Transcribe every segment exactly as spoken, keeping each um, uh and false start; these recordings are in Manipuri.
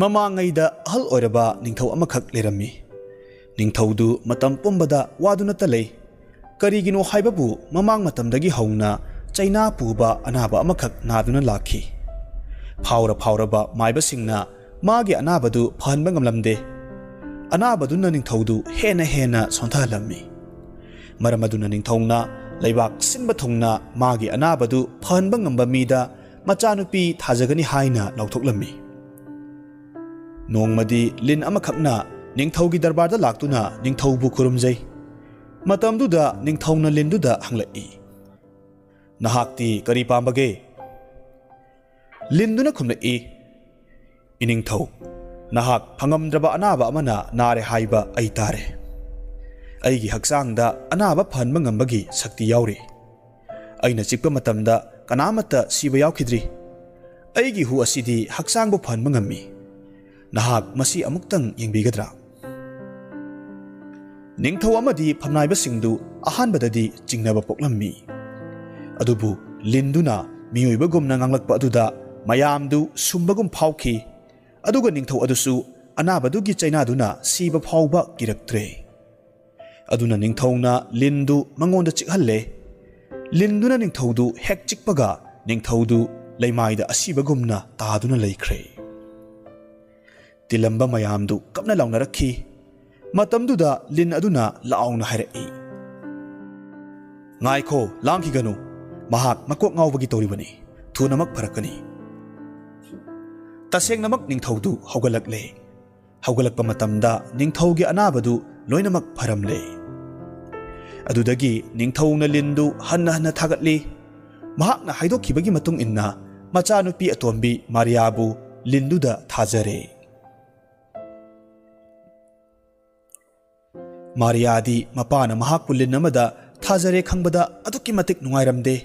ꯃꯃꯥꯡꯉꯩꯗ ꯑꯍꯜ ꯑꯣꯏꯔꯕ ꯅꯤꯡꯊꯧ ꯑꯃꯈꯛ ꯂꯩꯔꯝꯃꯤ꯫ ꯅꯤꯡꯊꯧꯗꯨ ꯃꯇꯝ ꯄꯨꯝꯕꯗ ꯋꯥꯗꯨꯅꯇ ꯂꯩ꯫ ꯀꯔꯤꯒꯤꯅꯣ ꯍꯥꯏꯕꯕꯨ ꯃꯃꯥꯡ ꯃꯇꯝꯗꯒꯤ ꯍꯧꯅ ꯆꯩꯅꯥ ꯄꯨꯕ ꯑꯅꯥꯕ ꯑꯃꯈꯛ ꯅꯥꯗꯨꯅ ꯂꯥꯛꯈꯤ꯫ ꯐꯥꯎꯔ ꯐꯥꯎꯔꯕ ꯃꯥꯏꯕꯁꯤꯡꯅ ꯃꯥꯒꯤ ꯑꯅꯥꯕꯗꯨ ꯐꯍꯟꯕ ꯉꯝꯂꯝꯗꯦ꯫ ꯑꯅꯥꯕꯗꯨꯅ ꯅꯤꯡꯊꯧꯗꯨ ꯍꯦꯟꯅ ꯍꯦꯟꯅ ꯁꯣꯟꯊꯍꯜꯂꯝꯃꯤ꯫ ꯃꯔꯝ ꯑꯗꯨꯅ ꯅꯤꯡꯊꯧꯅ ꯂꯩꯕꯥꯛ ꯁꯤꯟꯕ ꯊꯨꯡꯅ ꯃꯥꯒꯤ ꯑꯅꯥꯕꯗꯨ ꯐꯍꯟꯕ ꯉꯝꯕ ꯃꯤꯗ ꯃꯆꯥꯅꯨꯄꯤ ꯊꯥꯖꯒꯅꯤ ꯍꯥꯏꯅ ꯂꯥꯎꯊꯣꯛꯂꯝꯃꯤ꯫ ꯅꯣꯡꯃꯗꯤ ꯂꯤꯟ ꯑꯃꯈꯛꯅ ꯅꯤꯡꯊꯧꯒꯤ ꯗꯔꯕꯥꯔꯗ ꯂꯥꯛꯇꯨꯅ ꯅꯤꯡꯊꯧꯕꯨ ꯈꯨꯔꯨꯝꯖꯩ꯫ ꯃꯇꯝꯗꯨꯗ ꯅꯤꯡꯊꯧꯅ ꯂꯤꯟꯗꯨꯗ ꯍꯪꯂꯛꯏ, "ꯅꯍꯥꯛꯇꯤ ꯀꯔꯤ ꯄꯥꯝꯕꯒꯦ?" ꯂꯤꯟꯗꯨꯅ ꯈꯨꯝꯂꯛꯏ, "ꯏꯅꯤꯡꯊꯧ, ꯅꯍꯥꯛ ꯐꯪꯉꯝꯗ꯭ꯔꯕ ꯑꯅꯥꯕ ꯑꯃꯅ ꯅꯥꯔꯦ ꯍꯥꯏꯕ ꯑꯩ ꯇꯥꯔꯦ꯫ ꯑꯩꯒꯤ ꯍꯛꯆꯥꯡꯗ ꯑꯅꯥꯕ ꯐꯍꯟꯕ ꯉꯝꯕꯒꯤ ꯁꯛꯇꯤ ꯌꯥꯎꯔꯤ꯫ ꯑꯩꯅ ꯆꯤꯛꯄ ꯃꯇꯝꯗ ꯀꯅꯥꯃꯠꯇ ꯁꯤꯕ ꯌꯥꯎꯈꯤꯗ꯭ꯔꯤ꯫ ꯑꯩꯒꯤ ꯍꯨ ꯑꯁꯤꯗꯤ ꯍꯛꯆꯥꯡꯕꯨ ꯐꯍꯟꯕ ꯉꯝꯃꯤ꯫ ꯅꯍꯥꯛ ꯃꯁꯤ ꯑꯃꯨꯛꯇꯪ ꯌꯦꯡꯕꯤꯒꯗ꯭ꯔꯥ?" ꯅꯤꯡꯊꯧ ꯑꯃꯗꯤ ꯐꯝꯅꯥꯏꯕꯁꯤꯡꯗꯨ ꯑꯍꯥꯟꯕꯗꯗꯤ ꯆꯤꯡꯅꯕ ꯄꯣꯛꯂꯝꯃꯤ꯫ ꯑꯗꯨꯕꯨ ꯂꯤꯟꯗꯨꯅ ꯃꯤꯑꯣꯏꯕꯒꯨꯝꯅ ꯉꯥꯡꯂꯛꯄ ꯑꯗꯨꯗ ꯃꯌꯥꯝꯗꯨ ꯁꯨꯝꯕꯒꯨꯝ ꯐꯥꯎꯈꯤ꯫ ꯑꯗꯨꯒ ꯅꯤꯡꯊꯧ ꯑꯗꯨꯁꯨ ꯑꯅꯥꯕꯗꯨꯒꯤ ꯆꯩꯅꯥꯗꯨꯅ ꯁꯤꯕ ꯐꯥꯎꯕ ꯀꯤꯔꯛꯇ꯭ꯔꯦ꯫ ꯑꯗꯨꯅ ꯅꯤꯡꯊꯧꯅ ꯂꯤꯟꯗꯨ ꯃꯉꯣꯟꯗ ꯆꯤꯛꯍꯜꯂꯦ꯫ ꯂꯤꯟꯗꯨꯅ ꯅꯤꯡꯊꯧꯗꯨ ꯍꯦꯛ ꯆꯤꯛꯄꯒ ꯅꯤꯡꯊꯧꯗꯨ ꯂꯩꯃꯥꯏꯗ ꯑꯁꯤꯕꯒꯨꯝꯅ ꯇꯥꯗꯨꯅ ꯂꯩꯈ꯭ꯔꯦ꯫ ꯇꯤꯜꯂꯝꯕ ꯃꯌꯥꯝꯗꯨ ꯀꯞꯅ ꯂꯥꯎꯅꯔꯛꯈꯤ꯫ ꯃꯇꯝꯗꯨꯗ ꯂꯤꯟ ꯑꯗꯨꯅ ꯂꯥꯎꯅ ꯍꯥꯏꯔꯛꯏ, "ꯉꯥꯏꯈꯣ, ꯂꯥꯡꯈꯤꯒꯅꯨ꯫ ꯃꯍꯥꯛ ꯃꯀꯣꯛ ꯉꯥꯎꯕꯒꯤ ꯇꯧꯔꯤꯕꯅꯤ꯫ ꯊꯨꯅꯃꯛ ꯐꯔꯛꯀꯅꯤ꯫" ꯇꯁꯦꯡꯅꯃꯛ ꯅꯤꯡꯊꯧꯗꯨ ꯍꯧꯒꯠꯂꯛꯂꯦ꯫ ꯍꯧꯒꯠꯂꯛꯄ ꯃꯇꯝꯗ ꯅꯤꯡꯊꯧꯒꯤ ꯑꯅꯥꯕꯗꯨ ꯂꯣꯏꯅꯃꯛ ꯐꯔꯝꯂꯦ꯫ ꯑꯗꯨꯗꯒꯤ ꯅꯤꯡꯊꯧꯅ ꯂꯤꯟꯗꯨ ꯍꯟꯅ ꯍꯟꯅ ꯊꯥꯒꯠꯂꯤ꯫ ꯃꯍꯥꯛꯅ ꯍꯥꯏꯗꯣꯛꯈꯤꯕꯒꯤ ꯃꯇꯨꯡ ꯏꯟꯅ ꯃꯆꯥꯅꯨꯄꯤ ꯑꯇꯣꯝꯕꯤ ꯃꯥꯔꯤꯌꯥꯕꯨ ꯂꯤꯟꯗꯨꯗ ꯊꯥꯖꯔꯦ꯫ ꯃꯥꯔꯤꯌꯥꯗꯤ ꯃꯄꯥꯅ ꯃꯍꯥꯛꯄꯨ ꯂꯤꯟ ꯑꯃꯗ ꯊꯥꯖꯔꯦ ꯈꯪꯕꯗ ꯑꯗꯨꯛꯀꯤ ꯃꯇꯤꯛ ꯅꯨꯡꯉꯥꯏꯔꯝꯗꯦ꯫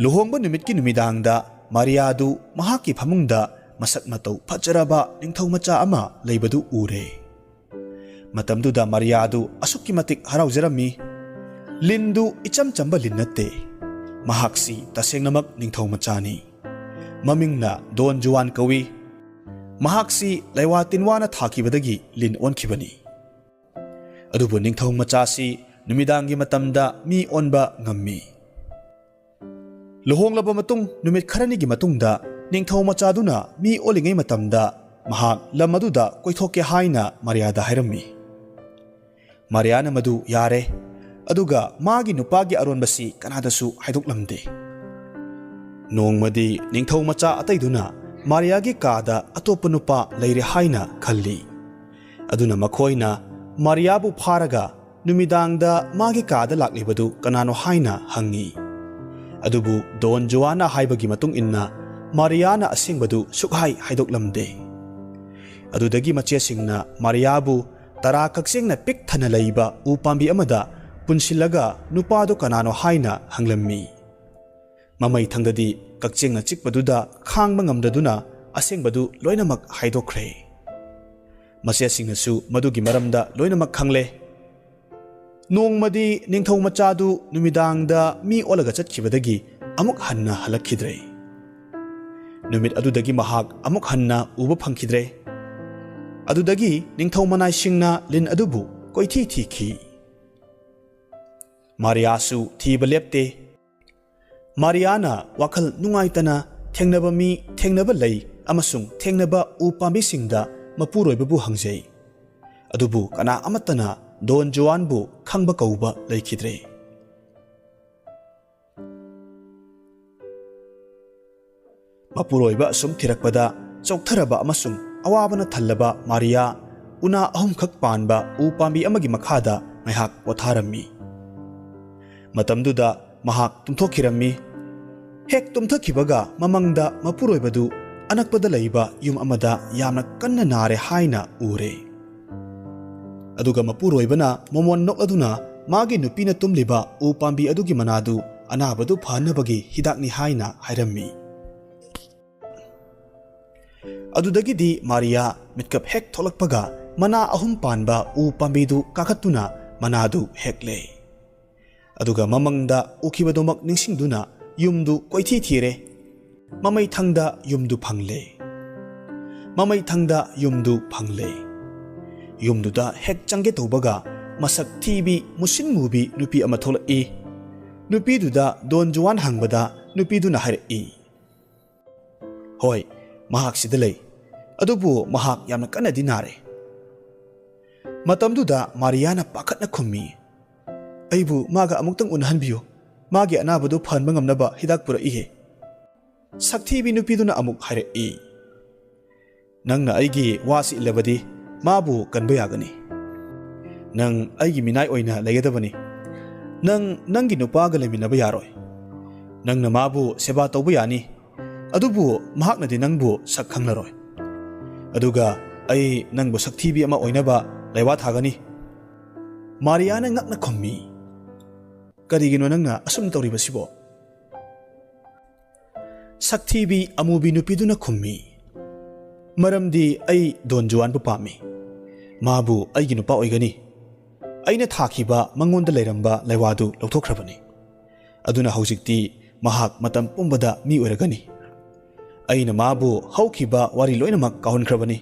ꯂꯨꯍꯣꯡꯕ ꯅꯨꯃꯤꯠꯀꯤ ꯅꯨꯃꯤꯗꯥꯡꯗ ꯃꯥꯔꯤꯌꯥꯗꯨ ꯃꯍꯥꯛꯀꯤ ꯐꯃꯨꯡꯗ ꯃꯁꯛ ꯃꯇꯧ ꯐꯖꯔꯕ ꯅꯤꯡꯊꯧ ꯃꯆꯥ ꯑꯃ ꯂꯩꯕꯗꯨ ꯎꯔꯦ꯫ ꯃꯇꯝꯗꯨꯗ ꯃꯥꯔꯤꯌꯥꯗꯨ ꯑꯁꯨꯛꯀꯤ ꯃꯇꯤꯛ ꯍꯔꯥꯎꯖꯔꯝꯃꯤ꯫ ꯂꯤꯟꯗꯨ ꯏꯆꯝ ꯆꯝꯕ ꯂꯤꯟ ꯅꯠꯇꯦ꯫ ꯃꯍꯥꯛꯁꯤ ꯇꯁꯦꯡꯅꯃꯛ ꯅꯤꯡꯊꯧ ꯃꯆꯥꯅꯤ꯫ ꯃꯃꯤꯡꯅ ꯗꯣꯟ ꯖꯨꯋꯥꯟ ꯀꯧꯏ꯫ ꯃꯍꯥꯛꯁꯤ ꯂꯩꯋꯥ ꯇꯤꯟꯋꯥꯅ ꯊꯥꯈꯤꯕꯗꯒꯤ ꯂꯤꯟ ꯑꯣꯟꯈꯤꯕꯅꯤ꯫ ꯑꯗꯨꯕꯨ ꯅꯤꯡꯊꯧ ꯃꯆꯥꯁꯤ ꯅꯨꯃꯤꯗꯥꯡꯒꯤ ꯃꯇꯝꯗ ꯃꯤ ꯑꯣꯟꯕ ꯉꯝꯃꯤ꯫ ꯂꯨꯍꯣꯡꯂꯕ ꯃꯇꯨꯡ ꯅꯨꯃꯤꯠ ꯈꯔꯅꯤꯒꯤ ꯃꯇꯨꯡꯗ ꯅꯤꯡꯊꯧ ꯃꯆꯥꯗꯨꯅ ꯃꯤ ꯑꯣꯜꯂꯤꯉꯩ ꯃꯇꯝꯗ ꯃꯍꯥꯛ ꯂꯝ ꯑꯗꯨꯗ ꯀꯣꯏꯊꯣꯛꯀꯦ ꯍꯥꯏꯅ ꯃꯥꯔꯤꯌꯥꯗ ꯍꯥꯏꯔꯝꯃꯤ꯫ ꯃꯥꯔꯤꯌꯥꯅ ꯃꯗꯨ ꯌꯥꯔꯦ, ꯑꯗꯨꯒ ꯃꯥꯒꯤ ꯅꯨꯄꯥꯒꯤ ꯑꯔꯣꯟꯕꯁꯤ ꯀꯅꯥꯗꯁꯨ ꯍꯥꯏꯗꯣꯛꯂꯝꯗꯦ꯫ ꯅꯣꯡꯃꯗꯤ ꯅꯤꯡꯊꯧ ꯃꯆꯥ ꯑꯇꯩꯗꯨꯅ ꯃꯥꯔꯤꯌꯥꯒꯤ ꯀꯥꯗ ꯑꯇꯣꯞꯄ ꯅꯨꯄꯥ ꯂꯩꯔꯦ ꯍꯥꯏꯅ ꯈꯜꯂꯤ꯫ ꯑꯗꯨꯅ ꯃꯈꯣꯏꯅ ꯃꯥꯔꯤꯌꯥꯕꯨ ꯐꯥꯔꯒ ꯅꯨꯃꯤꯗꯥꯡꯗ ꯃꯥꯒꯤ ꯀꯥꯗ ꯂꯥꯛꯂꯤꯕꯗꯨ ꯀꯅꯥꯅꯣ ꯍꯥꯏꯅ ꯍꯪꯉꯤ꯫ ꯑꯗꯨꯕꯨ ꯗꯣꯟ ꯖꯨꯋꯥꯅ ꯍꯥꯏꯕꯒꯤ ꯃꯇꯨꯡ ꯏꯟꯅ ꯃꯥꯔꯤꯌꯥꯅ ꯑꯁꯦꯡꯕꯗꯨ ꯁꯨꯛꯍꯥꯏ ꯍꯥꯏꯗꯣꯛꯂꯝꯗꯦ꯫ ꯑꯗꯨꯗꯒꯤ ꯃꯆꯦꯁꯤꯡꯅ ꯃꯥꯔꯤꯌꯥꯕꯨ ꯇꯔꯥ ꯀꯛꯆꯦꯡꯅ ꯄꯤꯛ ꯊꯟꯅ ꯂꯩꯕ ꯎ ꯄꯥꯝꯕꯤ ꯑꯃꯗ ꯄꯨꯟꯁꯤꯜꯂꯒ ꯅꯨꯄꯥꯗꯨ ꯀꯅꯥꯅꯣ ꯍꯥꯏꯅ ꯍꯪꯂꯝꯃꯤ꯫ ꯃꯃꯩ ꯊꯪꯗꯗꯤ ꯀꯛꯆꯦꯡꯅ ꯆꯤꯛꯄꯗꯨꯗ ꯈꯥꯡꯕ ꯉꯝꯗꯗꯨꯅ ꯑꯁꯦꯡꯕꯗꯨ ꯂꯣꯏꯅꯃꯛ ꯍꯥꯏꯗꯣꯛꯈ꯭ꯔꯦ꯫ ꯃꯆꯦꯁꯤꯡꯅꯁꯨ ꯃꯗꯨꯒꯤ ꯃꯔꯝꯗ ꯂꯣꯏꯅꯃꯛ ꯈꯪꯂꯦ꯫ ꯅꯣꯡꯃꯗꯤ ꯅꯤꯡꯊꯧ ꯃꯆꯥꯗꯨ ꯅꯨꯃꯤꯗꯥꯡꯗ ꯃꯤ ꯑꯣꯜꯂꯒ ꯆꯠꯈꯤꯕꯗꯒꯤ ꯑꯃꯨꯛ ꯍꯟꯅ ꯍꯜꯂꯛꯈꯤꯗ꯭ꯔꯦ꯫ ꯅꯨꯃꯤꯠ ꯑꯗꯨꯗꯒꯤ ꯃꯍꯥꯛ ꯑꯃꯨꯛ ꯍꯟꯅ ꯎꯕ ꯐꯪꯈꯤꯗ꯭ꯔꯦ꯫ ꯑꯗꯨꯗꯒꯤ ꯅꯤꯡꯊꯧ ꯃꯅꯥꯏꯁꯤꯡꯅ ꯂꯤꯟ ꯑꯗꯨꯕꯨ ꯀꯣꯏꯊꯤ ꯊꯤꯈꯤ꯫ ꯃꯥꯔꯤꯌꯥꯁꯨ ꯊꯤꯕ ꯂꯦꯞꯇꯦ꯫ ꯃꯥꯔꯤꯌꯥꯅ ꯋꯥꯈꯜ ꯅꯨꯡꯉꯥꯏꯇꯅ ꯊꯦꯡꯅꯕ ꯃꯤ, ꯊꯦꯡꯅꯕ ꯂꯩ ꯑꯃꯁꯨꯡ ꯊꯦꯡꯅꯕ ꯎ ꯄꯥꯝꯕꯤꯁꯤꯡꯗ ꯃꯄꯨꯔꯣꯏꯕꯕꯨ ꯍꯪꯖꯩ꯫ ꯑꯗꯨꯕꯨ ꯀꯅꯥ ꯑꯃꯠꯇꯅ ꯗꯣꯟ ꯖꯨꯋꯥꯟꯕꯨ ꯈꯪꯕ ꯀꯧꯕ ꯂꯩꯈꯤꯗ꯭ꯔꯦ꯫ ꯃꯄꯨꯔꯣꯏꯕ ꯑꯁꯨꯝ ꯊꯤꯔꯛꯄꯗ ꯆꯣꯛꯊꯔꯕ ꯑꯃꯁꯨꯡ ꯑꯋꯥꯕꯅ ꯊꯜꯂꯕ ꯃꯥꯔꯤꯌꯥ ꯎꯅꯥ ꯑꯍꯨꯝꯈꯛ ꯄꯥꯟꯕ ꯎ ꯄꯥꯝꯕꯤ ꯑꯃꯒꯤ ꯃꯈꯥꯗ ꯉꯥꯏꯍꯥꯛ ꯄꯣꯊꯥꯔꯝꯃꯤ꯫ ꯃꯇꯝꯗꯨꯗ ꯃꯍꯥꯛ ꯇꯨꯝꯊꯣꯛꯈꯤꯔꯝꯃꯤ꯫ ꯍꯦꯛ ꯇꯨꯝꯊꯈꯤꯕꯒ ꯃꯃꯪꯗ ꯃꯄꯨꯔꯣꯏꯕꯗꯨ ꯑꯅꯛꯄꯗ ꯂꯩꯕ ꯌꯨꯝ ꯑꯃꯗ ꯌꯥꯝꯅ ꯀꯟꯅ ꯅꯥꯔꯦ ꯍꯥꯏꯅ ꯎꯔꯦ꯫ ꯑꯗꯨꯒ ꯃꯄꯨꯔꯣꯏꯕꯅ ꯃꯣꯃꯣꯟ ꯅꯣꯛꯂꯗꯨꯅ ꯃꯥꯒꯤ ꯅꯨꯄꯤꯅ ꯇꯨꯝꯂꯤꯕ ꯎ ꯄꯥꯝꯕꯤ ꯑꯗꯨꯒꯤ ꯃꯅꯥꯗꯨ ꯑꯅꯥꯕꯗꯨ ꯐꯍꯟꯅꯕꯒꯤ ꯍꯤꯗꯥꯛꯅꯤ ꯍꯥꯏꯅ ꯍꯥꯏꯔꯝꯃꯤ꯫ ꯑꯗꯨꯗꯒꯤꯗꯤ ꯃꯥꯔꯤꯌꯥ ꯃꯤꯠꯀꯞ ꯍꯦꯛ ꯊꯣꯛꯂꯛꯄꯒ ꯃꯅꯥ ꯑꯍꯨꯝ ꯄꯥꯟꯕ ꯎ ꯄꯥꯝꯕꯤꯗꯨ ꯀꯥꯈꯠꯇꯨꯅ ꯃꯅꯥꯗꯨ ꯍꯦꯛꯂꯦ꯫ ꯑꯗꯨꯒ ꯃꯃꯪꯗ ꯎꯈꯤꯕꯗꯨꯃꯛ ꯅꯤꯡꯁꯤꯡꯗꯨꯅ ꯌꯨꯝꯗꯨ ꯀꯣꯏꯊꯤ ꯊꯤꯔꯦ꯫ ꯃꯃꯩ ꯊꯪꯗ ꯌꯨꯝꯗꯨ ꯐꯪꯂꯦ꯫ ꯃꯃꯩꯊꯪꯗ ꯌꯨꯝꯗꯨ ꯐꯪꯂꯦ꯫ ꯌꯨꯝꯗꯨꯗ ꯍꯦꯛ ꯆꯪꯒꯦ ꯇꯧꯕꯒ ꯃꯁꯛ ꯊꯤꯕꯤ ꯃꯨꯁꯤꯟ ꯃꯨꯕꯤ ꯅꯨꯄꯤ ꯑꯃ ꯊꯣꯛꯂꯛꯏ꯫ ꯅꯨꯄꯤꯗꯨꯗ ꯗꯣꯟ ꯖꯨꯋꯥꯟ ꯍꯪꯕꯗ ꯅꯨꯄꯤꯗꯨꯅ ꯍꯥꯏꯔꯛꯏ, "ꯍꯣꯏ, ꯃꯍꯥꯛ ꯁꯤꯗ ꯂꯩ, ꯑꯗꯨꯕꯨ ꯃꯍꯥꯛ ꯌꯥꯝꯅ ꯀꯟꯅꯗꯤ ꯅꯥꯔꯦ꯫" ꯃꯇꯝꯗꯨꯗ ꯃꯥꯔꯤꯌꯥꯅ ꯄꯥꯈꯠꯅ ꯈꯨꯝꯃꯤ, "ꯑꯩꯕꯨ ꯃꯥꯒ ꯑꯃꯨꯛꯇꯪ ꯎꯅꯍꯟꯕꯤꯌꯨ, ꯃꯥꯒꯤ ꯑꯅꯥꯕꯗꯨ ꯐꯍꯟꯕ ꯉꯝꯅꯕ ꯍꯤꯗꯥꯛ ꯄꯨꯔꯛꯏꯍꯦ꯫" ꯁꯛꯊꯤꯕꯤ ꯅꯨꯄꯤꯗꯨꯅ ꯑꯃꯨꯛ ꯍꯥꯏꯔꯛꯏ, "ꯅꯪꯅ ꯑꯩꯒꯤ ꯋꯥꯁꯤ ꯏꯜꯂꯕꯗꯤ ꯃꯥꯕꯨ ꯀꯟꯕ ꯌꯥꯒꯅꯤ꯫ ꯅꯪ ꯑꯩꯒꯤ ꯃꯤꯅꯥꯏ ꯑꯣꯏꯅ ꯂꯩꯒꯗꯕꯅꯤ꯫ ꯅꯪ ꯅꯪꯒꯤ ꯅꯨꯄꯥꯒ ꯂꯩꯃꯤꯟꯅꯕ ꯌꯥꯔꯣꯏ꯫ ꯅꯪꯅ ꯃꯥꯕꯨ ꯁꯦꯕꯥ ꯇꯧꯕ ꯌꯥꯅꯤ, ꯑꯗꯨꯕꯨ ꯃꯍꯥꯛꯅꯗꯤ ꯅꯪꯕꯨ ꯁꯛ ꯈꯪꯂꯔꯣꯏ꯫ ꯑꯗꯨꯒ ꯑꯩ ꯅꯪꯕꯨ ꯁꯛꯊꯤꯕꯤ ꯑꯃ ꯑꯣꯏꯅꯕ ꯂꯩꯋꯥ ꯊꯥꯒꯅꯤ꯫" ꯃꯥꯔꯤꯌꯥꯅ ꯉꯛꯅ ꯈꯨꯝꯃꯤ, "ꯀꯔꯤꯒꯤꯅꯣ ꯅꯪꯅ ꯑꯁꯨꯝ ꯇꯧꯔꯤꯕꯁꯤꯕꯣ?" ꯁꯛꯊꯤꯕꯤ ꯑꯃꯨꯕꯤ ꯅꯨꯄꯤꯗꯨꯅ ꯈꯨꯝꯃꯤ, "ꯃꯔꯝꯗꯤ ꯑꯩ ꯗꯣꯟ ꯖꯨꯋꯥꯟꯕꯨ ꯄꯥꯝꯃꯤ꯫ ꯃꯥꯕꯨ ꯑꯩꯒꯤ ꯅꯨꯄꯥ ꯑꯣꯏꯒꯅꯤ꯫ ꯑꯩꯅ ꯊꯥꯈꯤꯕ ꯃꯉꯣꯟꯗ ꯂꯩꯔꯝꯕ ꯂꯩꯋꯥꯗꯨ ꯂꯧꯊꯣꯛꯈ꯭ꯔꯕꯅꯤ꯫ ꯑꯗꯨꯅ ꯍꯧꯖꯤꯛꯇꯤ ꯃꯍꯥꯛ ꯃꯇꯝ ꯄꯨꯝꯕꯗ ꯃꯤ ꯑꯣꯏꯔꯒꯅꯤ꯫ ꯑꯩꯅ ꯃꯥꯕꯨ ꯍꯧꯈꯤꯕ ꯋꯥꯔꯤ ꯂꯣꯏꯅꯃꯛ ꯀꯥꯎꯍꯟꯈ꯭ꯔꯕꯅꯤ꯫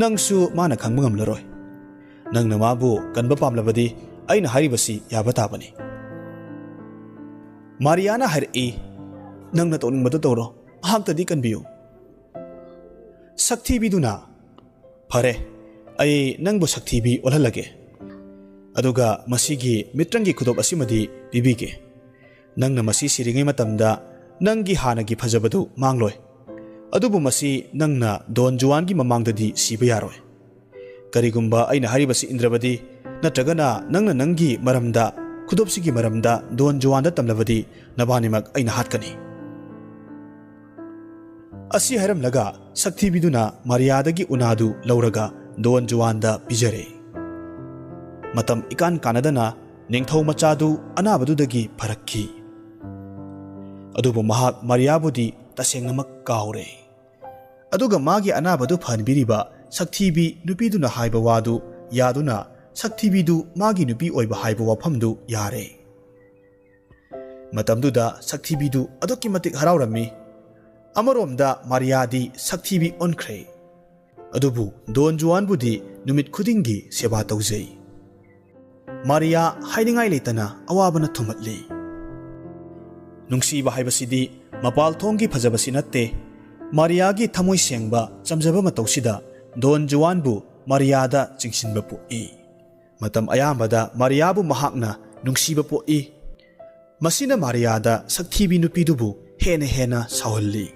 ꯅꯪꯁꯨ ꯃꯥꯅ ꯈꯪꯕ ꯉꯝꯂꯔꯣꯏ꯫ ꯅꯪꯅ ꯃꯥꯕꯨ ꯀꯟꯕ ꯄꯥꯝꯂꯕꯗꯤ ꯑꯩꯅ ꯍꯥꯏꯔꯤꯕꯁꯤ ꯌꯥꯕ ꯇꯥꯕꯅꯤ꯫" ꯃꯥꯔꯤꯌꯥꯅ ꯍꯥꯏꯔꯛꯏ, "ꯅꯪꯅ ꯇꯧꯅꯤꯡꯕꯗꯨ ꯇꯧꯔꯣ, ꯃꯍꯥꯛꯇꯗꯤ ꯀꯟꯕꯤꯌꯨ꯫" ꯁꯛꯊꯤꯕꯤꯗꯨꯅ, "ꯐꯔꯦ, ꯑꯩ ꯅꯪꯕꯨ ꯁꯛꯊꯤꯕꯤ ꯑꯣꯜꯍꯜꯂꯒꯦ꯫ ꯑꯗꯨꯒ ꯃꯁꯤꯒꯤ ꯃꯤꯇ꯭ꯔꯪꯒꯤ ꯈꯨꯗꯣꯞ ꯑꯁꯤꯃꯗꯤ ꯄꯤꯕꯤꯒꯦ꯫ ꯅꯪꯅ ꯃꯁꯤ ꯁꯤꯔꯤꯉꯩ ꯃꯇꯝꯗ ꯅꯪꯒꯤ ꯍꯥꯟꯅꯒꯤ ꯐꯖꯕꯗꯨ ꯃꯥꯡꯂꯣꯏ꯫ ꯑꯗꯨꯕꯨ ꯃꯁꯤ ꯅꯪꯅ ꯗꯣꯟ ꯖꯨꯋꯥꯟꯒꯤ ꯃꯃꯥꯡꯗꯗꯤ ꯁꯤꯕ ꯌꯥꯔꯣꯏ꯫ ꯀꯔꯤꯒꯨꯝꯕ ꯑꯩꯅ ꯍꯥꯏꯔꯤꯕꯁꯤ ꯏꯟꯗ꯭ꯔꯕꯗꯤ, ꯅꯠꯇ꯭ꯔꯒꯅ ꯅꯪꯅ ꯅꯪꯒꯤ ꯃꯔꯝꯗ, ꯈꯨꯗꯣꯞꯁꯤꯒꯤ ꯃꯔꯝꯗ ꯗꯣꯟ ꯖꯨꯋꯥꯟꯗ ꯇꯝꯂꯕꯗꯤ, ꯅꯕꯥꯅꯤꯃꯛ ꯑꯩꯅ ꯍꯥꯠꯀꯅꯤ꯫" ꯑꯁꯤ ꯍꯥꯏꯔꯝꯂꯒ ꯁꯛꯊꯤꯕꯤꯗꯨꯅ ꯃꯥꯔꯤꯌꯥꯗꯒꯤ ꯎꯅꯥꯗꯨ ꯂꯧꯔꯒ ꯗꯣꯟ ꯖꯨꯋꯥꯟꯗ ꯄꯤꯖꯔꯦ꯫ ꯃꯇꯝ ꯏꯀꯥꯟ ꯀꯥꯟꯅꯗꯅ ꯅꯤꯡꯊꯧ ꯃꯆꯥꯗꯨ ꯑꯅꯥꯕꯗꯨꯗꯒꯤ ꯐꯔꯛꯈꯤ꯫ ꯑꯗꯨꯕꯨ ꯃꯍꯥꯛ ꯃꯥꯔꯤꯌꯥꯕꯨꯗꯤ ꯇꯁꯦꯡꯅꯃꯛ ꯀꯥꯎꯔꯦ꯫ ꯑꯗꯨꯒ ꯃꯥꯒꯤ ꯑꯅꯥꯕꯗꯨ ꯐꯍꯟꯕꯤꯔꯤꯕ ꯁꯛꯊꯤꯕꯤ ꯅꯨꯄꯤꯗꯨꯅ ꯍꯥꯏꯕ ꯋꯥꯗꯨ ꯌꯥꯗꯨꯅ ꯁꯛꯊꯤꯕꯤꯗꯨ ꯃꯥꯒꯤ ꯅꯨꯄꯤ ꯑꯣꯏꯕ ꯍꯥꯏꯕ ꯋꯥꯐꯝꯗꯨ ꯌꯥꯔꯦ꯫ ꯃꯇꯝꯗꯨꯗ ꯁꯛꯊꯤꯕꯤꯗꯨ ꯑꯗꯨꯛꯀꯤ ꯃꯇꯤꯛ ꯍꯔꯥꯎꯔꯝꯃꯤ꯫ ꯑꯃꯔꯣꯝꯗ ꯃꯥꯔꯤꯌꯥꯗꯤ ꯁꯛꯊꯤꯕꯤ ꯑꯣꯟꯈ꯭ꯔꯦ꯫ ꯑꯗꯨꯕꯨ ꯗꯣꯟ ꯖꯨꯋꯥꯟꯕꯨꯗꯤ ꯅꯨꯃꯤꯠ ꯈꯨꯗꯤꯡꯒꯤ ꯁꯦꯕꯥ ꯇꯧꯖꯩ꯫ ꯃꯥꯔꯤꯌꯥ ꯍꯥꯏꯅꯤꯡꯉꯥꯏ ꯂꯩꯇꯅ ꯑꯋꯥꯕꯅ ꯊꯨꯝꯍꯠꯂꯤ꯫ ꯅꯨꯡꯁꯤꯕ ꯍꯥꯏꯕꯁꯤꯗꯤ ꯃꯄꯥꯜ ꯊꯣꯡꯒꯤ ꯐꯖꯕꯁꯤ ꯅꯠꯇꯦ꯫ ꯃꯥꯔꯤꯌꯥꯒꯤ ꯊꯃꯣꯏ ꯁꯦꯡꯕ, ꯆꯝꯖꯕ ꯃꯇꯧꯁꯤꯗ ꯗꯣꯟ ꯖꯨꯋꯥꯟꯕꯨ ꯃꯥꯔꯤꯌꯥꯗ ꯆꯤꯡꯁꯤꯟꯕ ꯄꯣꯛꯏ꯫ ꯃꯇꯝ ꯑꯌꯥꯝꯕꯗ ꯃꯥꯔꯤꯌꯥꯕꯨ ꯃꯍꯥꯛꯅ ꯅꯨꯡꯁꯤꯕ ꯄꯣꯛꯏ꯫ ꯃꯁꯤꯅ ꯃꯥꯔꯤꯌꯥꯗ ꯁꯛꯊꯤꯕꯤ ꯅꯨꯄꯤꯗꯨꯕꯨ ꯍꯦꯟꯅ ꯍꯦꯟꯅ ꯁꯥꯎꯍꯜꯂꯤ꯫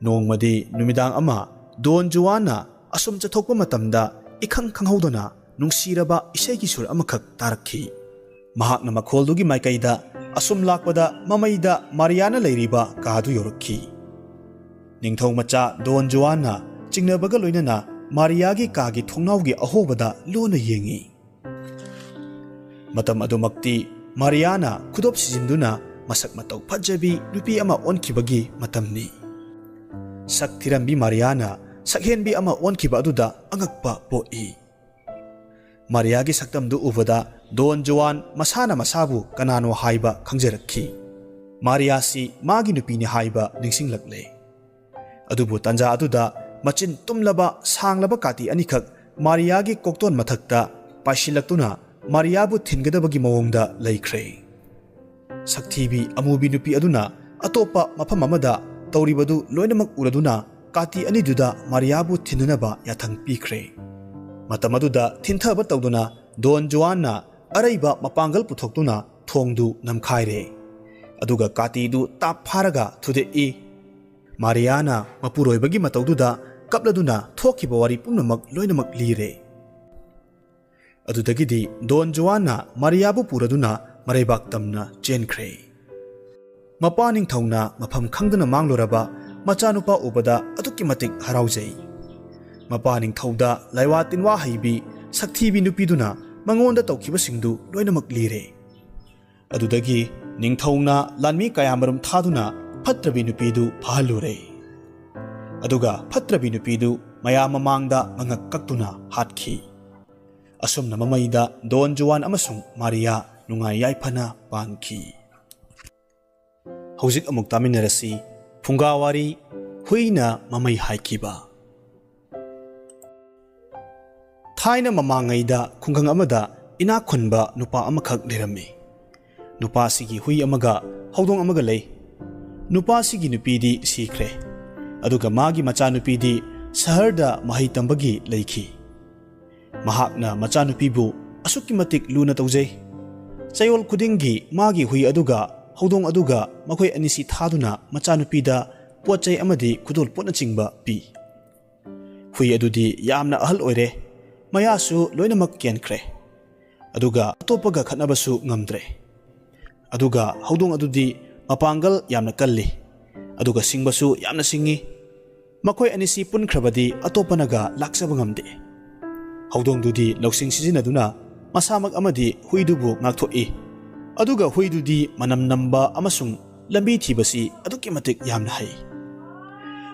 ꯅꯣꯡꯃꯗꯤ ꯅꯨꯃꯤꯗꯥꯡ ꯑꯃ ꯗꯣꯟ ꯖꯨꯋꯥꯟꯅ ꯑꯁꯨꯝ ꯆꯠꯊꯣꯛꯄ ꯃꯇꯝꯗ ꯏꯈꯪ ꯈꯪꯍꯧꯗꯅ ꯅꯨꯡꯁꯤꯔꯕ ꯏꯁꯩꯒꯤ ꯁꯨꯔ ꯑꯃꯈꯛ ꯇꯥꯔꯛꯈꯤ꯫ ꯃꯍꯥꯛꯅ ꯃꯈꯣꯜꯗꯨꯒꯤ ꯃꯥꯏꯀꯩꯗ ꯑꯁꯨꯝ ꯂꯥꯛꯄꯗ ꯃꯃꯩꯗ ꯃꯥꯔꯤꯌꯥꯅ ꯂꯩꯔꯤꯕ ꯀꯥꯗꯨ ꯌꯧꯔꯛꯈꯤ꯫ ꯅꯤꯡꯊꯧ ꯃꯆꯥ ꯗꯣꯟ ꯖꯨꯋꯥꯟꯅ ꯆꯤꯡꯅꯕꯒ ꯂꯣꯏꯅꯅ ꯃꯥꯔꯤꯌꯥꯒꯤ ꯀꯥꯒꯤ ꯊꯣꯡꯅꯥꯎꯒꯤ ꯑꯍꯣꯕꯗ ꯂꯨꯅ ꯌꯦꯡꯉꯤ꯫ ꯃꯇꯝ ꯑꯗꯨꯃꯛꯇꯤ ꯃꯥꯔꯤꯌꯥꯅ ꯈꯨꯗꯣꯞ ꯁꯤꯖꯤꯟꯗꯨꯅ ꯃꯁꯛ ꯃꯇꯧ ꯐꯖꯕꯤ ꯅꯨꯄꯤ ꯑꯃ ꯑꯣꯟꯈꯤꯕꯒꯤ ꯃꯇꯝꯅꯤ꯫ ꯁꯛ ꯊꯤꯔꯝꯕꯤ ꯃꯥꯔꯤꯌꯥꯅ ꯁꯛꯍꯦꯟꯕꯤ ꯑꯃ ꯑꯣꯟꯈꯤꯕ ꯑꯗꯨꯗ ꯑꯉꯛꯄ ꯄꯣꯛꯏ꯫ ꯃꯥꯔꯤꯌꯥꯒꯤ ꯁꯛꯇꯝꯗꯨ ꯎꯕꯗ ꯗꯣꯟ ꯖꯨꯋꯥꯟ ꯃꯁꯥꯅ ꯃꯁꯥꯕꯨ ꯀꯅꯥꯅꯣ ꯍꯥꯏꯕ ꯈꯪꯖꯔꯛꯈꯤ꯫ ꯃꯥꯔꯤꯌꯥꯁꯤ ꯃꯥꯒꯤ ꯅꯨꯄꯤꯅꯤ ꯍꯥꯏꯕ ꯅꯤꯡꯁꯤꯡꯂꯛꯂꯦ꯫ ꯑꯗꯨꯕꯨ ꯇꯟꯖꯥ ꯑꯗꯨꯗ ꯃꯆꯤꯟ ꯇꯨꯝꯂꯕ ꯁꯥꯡꯂꯕ ꯀꯥꯇꯤ ꯑꯅꯤꯈꯛ ꯃꯥꯔꯤꯌꯥꯒꯤ ꯀꯣꯛꯇꯣꯟ ꯃꯊꯛꯇ ꯄꯥꯏꯁꯤꯜꯂꯛꯇꯨꯅ ꯃꯥꯔꯤꯌꯥꯕꯨ ꯊꯤꯟꯒꯗꯕꯒꯤ ꯃꯑꯣꯡꯗ ꯂꯩꯈ꯭ꯔꯦ꯫ ꯁꯛꯊꯤꯕꯤ ꯑꯃꯨꯕꯤ ꯅꯨꯄꯤ ꯑꯗꯨꯅ ꯑꯇꯣꯞꯄ ꯃꯐꯝ ꯑꯃꯗ ꯇꯧꯔꯤꯕꯗꯨ ꯂꯣꯏꯅꯃꯛ ꯎꯔꯗꯨꯅ ꯀꯥꯇꯤ ꯑꯅꯤꯗꯨꯗ ꯃꯥꯔꯤꯌꯥꯕꯨ ꯊꯤꯟꯅꯅꯕ ꯌꯥꯊꯪ ꯄꯤꯈ꯭ꯔꯦ꯫ ꯃꯇꯝ ꯑꯗꯨꯗ ꯊꯤꯟꯊꯕ ꯇꯧꯗꯨꯅ ꯗꯣꯟ ꯖꯨꯋꯥꯟꯅ ꯑꯔꯩꯕ ꯃꯄꯥꯡꯒꯜ ꯄꯨꯊꯣꯛꯇꯨꯅ ꯊꯣꯡꯗꯨ ꯅꯝꯈꯥꯏꯔꯦ꯫ ꯑꯗꯨꯒ ꯀꯥꯇꯤꯗꯨ ꯇꯥꯞ ꯐꯥꯔꯒ ꯊꯨꯗꯦꯛꯏ꯫ ꯃꯥꯔꯤꯌꯥꯅ ꯃꯄꯨꯔꯣꯏꯕꯒꯤ ꯃꯇꯧꯗꯨꯗ ꯀꯞꯂꯗꯨꯅ ꯊꯣꯛꯈꯤꯕ ꯋꯥꯔꯤ ꯄꯨꯝꯅꯃꯛ ꯂꯣꯏꯅꯃꯛ ꯂꯤꯔꯦ꯫ ꯑꯗꯨꯗꯒꯤꯗꯤ ꯗꯣꯟ ꯖꯨꯋꯥꯟꯅ ꯃꯥꯔꯤꯌꯥꯕꯨ ꯄꯨꯔꯗꯨꯅ ꯃꯔꯩꯕꯥꯛ ꯇꯝꯅ ꯆꯦꯟꯈ꯭ꯔꯦ꯫ ꯃꯄꯥ ꯅꯤꯡꯊꯧꯅ ꯃꯐꯝ ꯈꯪꯗꯅ ꯃꯥꯡꯂꯨꯔꯕ ꯃꯆꯥꯅꯨꯄꯥ ꯎꯕꯗ ꯑꯗꯨꯛꯀꯤ ꯃꯇꯤꯛ ꯍꯔꯥꯎꯖꯩ꯫ ꯃꯄꯥ ꯅꯤꯡꯊꯧꯗ ꯂꯥꯏꯋꯥ ꯇꯤꯟꯋꯥ ꯍꯩꯕꯤ ꯁꯛꯊꯤꯕꯤ ꯅꯨꯄꯤꯗꯨꯅ ꯃꯉꯣꯟꯗ ꯇꯧꯈꯤꯕꯁꯤꯡꯗꯨ ꯂꯣꯏꯅꯃꯛ ꯂꯤꯔꯦ꯫ ꯑꯗꯨꯗꯒꯤ ꯅꯤꯡꯊꯧꯅ ꯂꯥꯟꯃꯤ ꯀꯌꯥꯃꯔꯨꯝ ꯊꯥꯗꯨꯅ ꯐꯠꯇ꯭ꯔꯕꯤ ꯅꯨꯄꯤꯗꯨ ꯐꯥꯍꯜꯂꯨꯔꯦ꯫ ꯑꯗꯨꯒ ꯐꯠꯇ꯭ꯔꯕꯤ ꯅꯨꯄꯤꯗꯨ ꯃꯌꯥꯝ ꯃꯃꯥꯡꯗ ꯃꯉꯛ ꯀꯛꯇꯨꯅ ꯍꯥꯠꯈꯤ꯫ ꯑꯁꯨꯝꯅ ꯃꯃꯩꯗ ꯗꯣꯟ ꯖꯨꯋꯥꯟ ꯑꯃꯁꯨꯡ ꯃꯥꯔꯤꯌꯥ ꯅꯨꯡꯉꯥꯏ ꯌꯥꯏꯐꯅ ꯄꯥꯟꯈꯤ꯫ ꯍꯧꯖꯤꯛ ꯑꯃꯨꯛ ꯇꯥꯃꯤꯟꯅꯔꯁꯤ ꯐꯨꯡꯒꯥ ꯋꯥꯔꯤ, ꯍꯨꯏꯅ ꯃꯃꯩ ꯍꯥꯏꯈꯤꯕ꯫ ꯊꯥꯏꯅ ꯃꯃꯥꯡꯉꯩꯗ ꯈꯨꯡꯒꯪ ꯑꯃꯗ ꯏꯅꯥꯛ ꯈꯨꯟꯕ ꯅꯨꯄꯥ ꯑꯃꯈꯛ ꯂꯩꯔꯝꯃꯤ꯫ ꯅꯨꯄꯥꯁꯤꯒꯤ ꯍꯨꯏ ꯑꯃꯒ ꯍꯧꯗꯣꯡ ꯑꯃꯒ ꯂꯩ꯫ ꯅꯨꯄꯥꯁꯤꯒꯤ ꯅꯨꯄꯤꯗꯤ ꯁꯤꯈ꯭ꯔꯦ, ꯑꯗꯨꯒ ꯃꯥꯒꯤ ꯃꯆꯥꯅꯨꯄꯤꯗꯤ ꯁꯍꯔꯗ ꯃꯍꯩ ꯇꯝꯕꯒꯤ ꯂꯩꯈꯤ꯫ ꯃꯍꯥꯛꯅ ꯃꯆꯥꯅꯨꯄꯤꯕꯨ ꯑꯁꯨꯛꯀꯤ ꯃꯇꯤꯛ ꯂꯨꯅ ꯇꯧꯖꯩ꯫ ꯆꯌꯣꯜ ꯈꯨꯗꯤꯡꯒꯤ ꯃꯥꯒꯤ ꯍꯨꯏ ꯑꯗꯨꯒ ꯍꯧꯗꯣꯡ ꯑꯗꯨꯒ ꯃꯈꯣꯏ ꯑꯅꯤꯁꯤ ꯊꯥꯗꯨꯅ ꯃꯆꯥꯅꯨꯄꯤꯗ ꯄꯣꯠ ꯆꯩ ꯑꯃꯗꯤ ꯈꯨꯗꯣꯜꯄꯣꯠꯅꯆꯤꯡꯕ ꯄꯤ꯫ ꯍꯨꯏ ꯑꯗꯨꯗꯤ ꯌꯥꯝꯅ ꯑꯍꯜ ꯑꯣꯏꯔꯦ, ꯃꯌꯥꯁꯨ ꯂꯣꯏꯅꯃꯛ ꯀꯦꯟꯈ꯭ꯔꯦ, ꯑꯗꯨꯒ ꯑꯇꯣꯞꯄꯒ ꯈꯠꯅꯕꯁꯨ ꯉꯝꯗ꯭ꯔꯦ꯫ ꯑꯗꯨꯒ ꯍꯧꯗꯣꯡ ꯑꯗꯨꯗꯤ ꯃꯄꯥꯡꯒꯜ ꯌꯥꯝꯅ ꯀꯜꯂꯤ, ꯑꯗꯨꯒ ꯁꯤꯡꯕꯁꯨ ꯌꯥꯝꯅ ꯁꯤꯡꯉꯤ꯫ ꯃꯈꯣꯏ ꯑꯅꯤꯁꯤ ꯄꯨꯟꯈ꯭ꯔꯕꯗꯤ ꯑꯇꯣꯞꯄꯅꯒ ꯂꯥꯛꯆꯕ ꯉꯝꯗꯦ꯫ ꯍꯧꯗꯣꯡꯗꯨꯗꯤ ꯂꯧꯁꯤꯡ ꯁꯤꯖꯤꯟꯅꯗꯨꯅ ꯃꯁꯥꯃꯛ ꯑꯃꯗꯤ ꯍꯨꯏꯗꯨꯕꯨ ꯉꯥꯛꯊꯣꯛꯏ, ꯑꯗꯨꯒ ꯍꯨꯏꯗꯨꯗꯤ ꯃꯅꯝ ꯅꯝꯕ ꯑꯃꯁꯨꯡ ꯂꯝꯕꯤ ꯊꯤꯕꯁꯤ ꯑꯗꯨꯛꯀꯤ ꯃꯇꯤꯛ ꯌꯥꯝꯅ ꯍꯩ꯫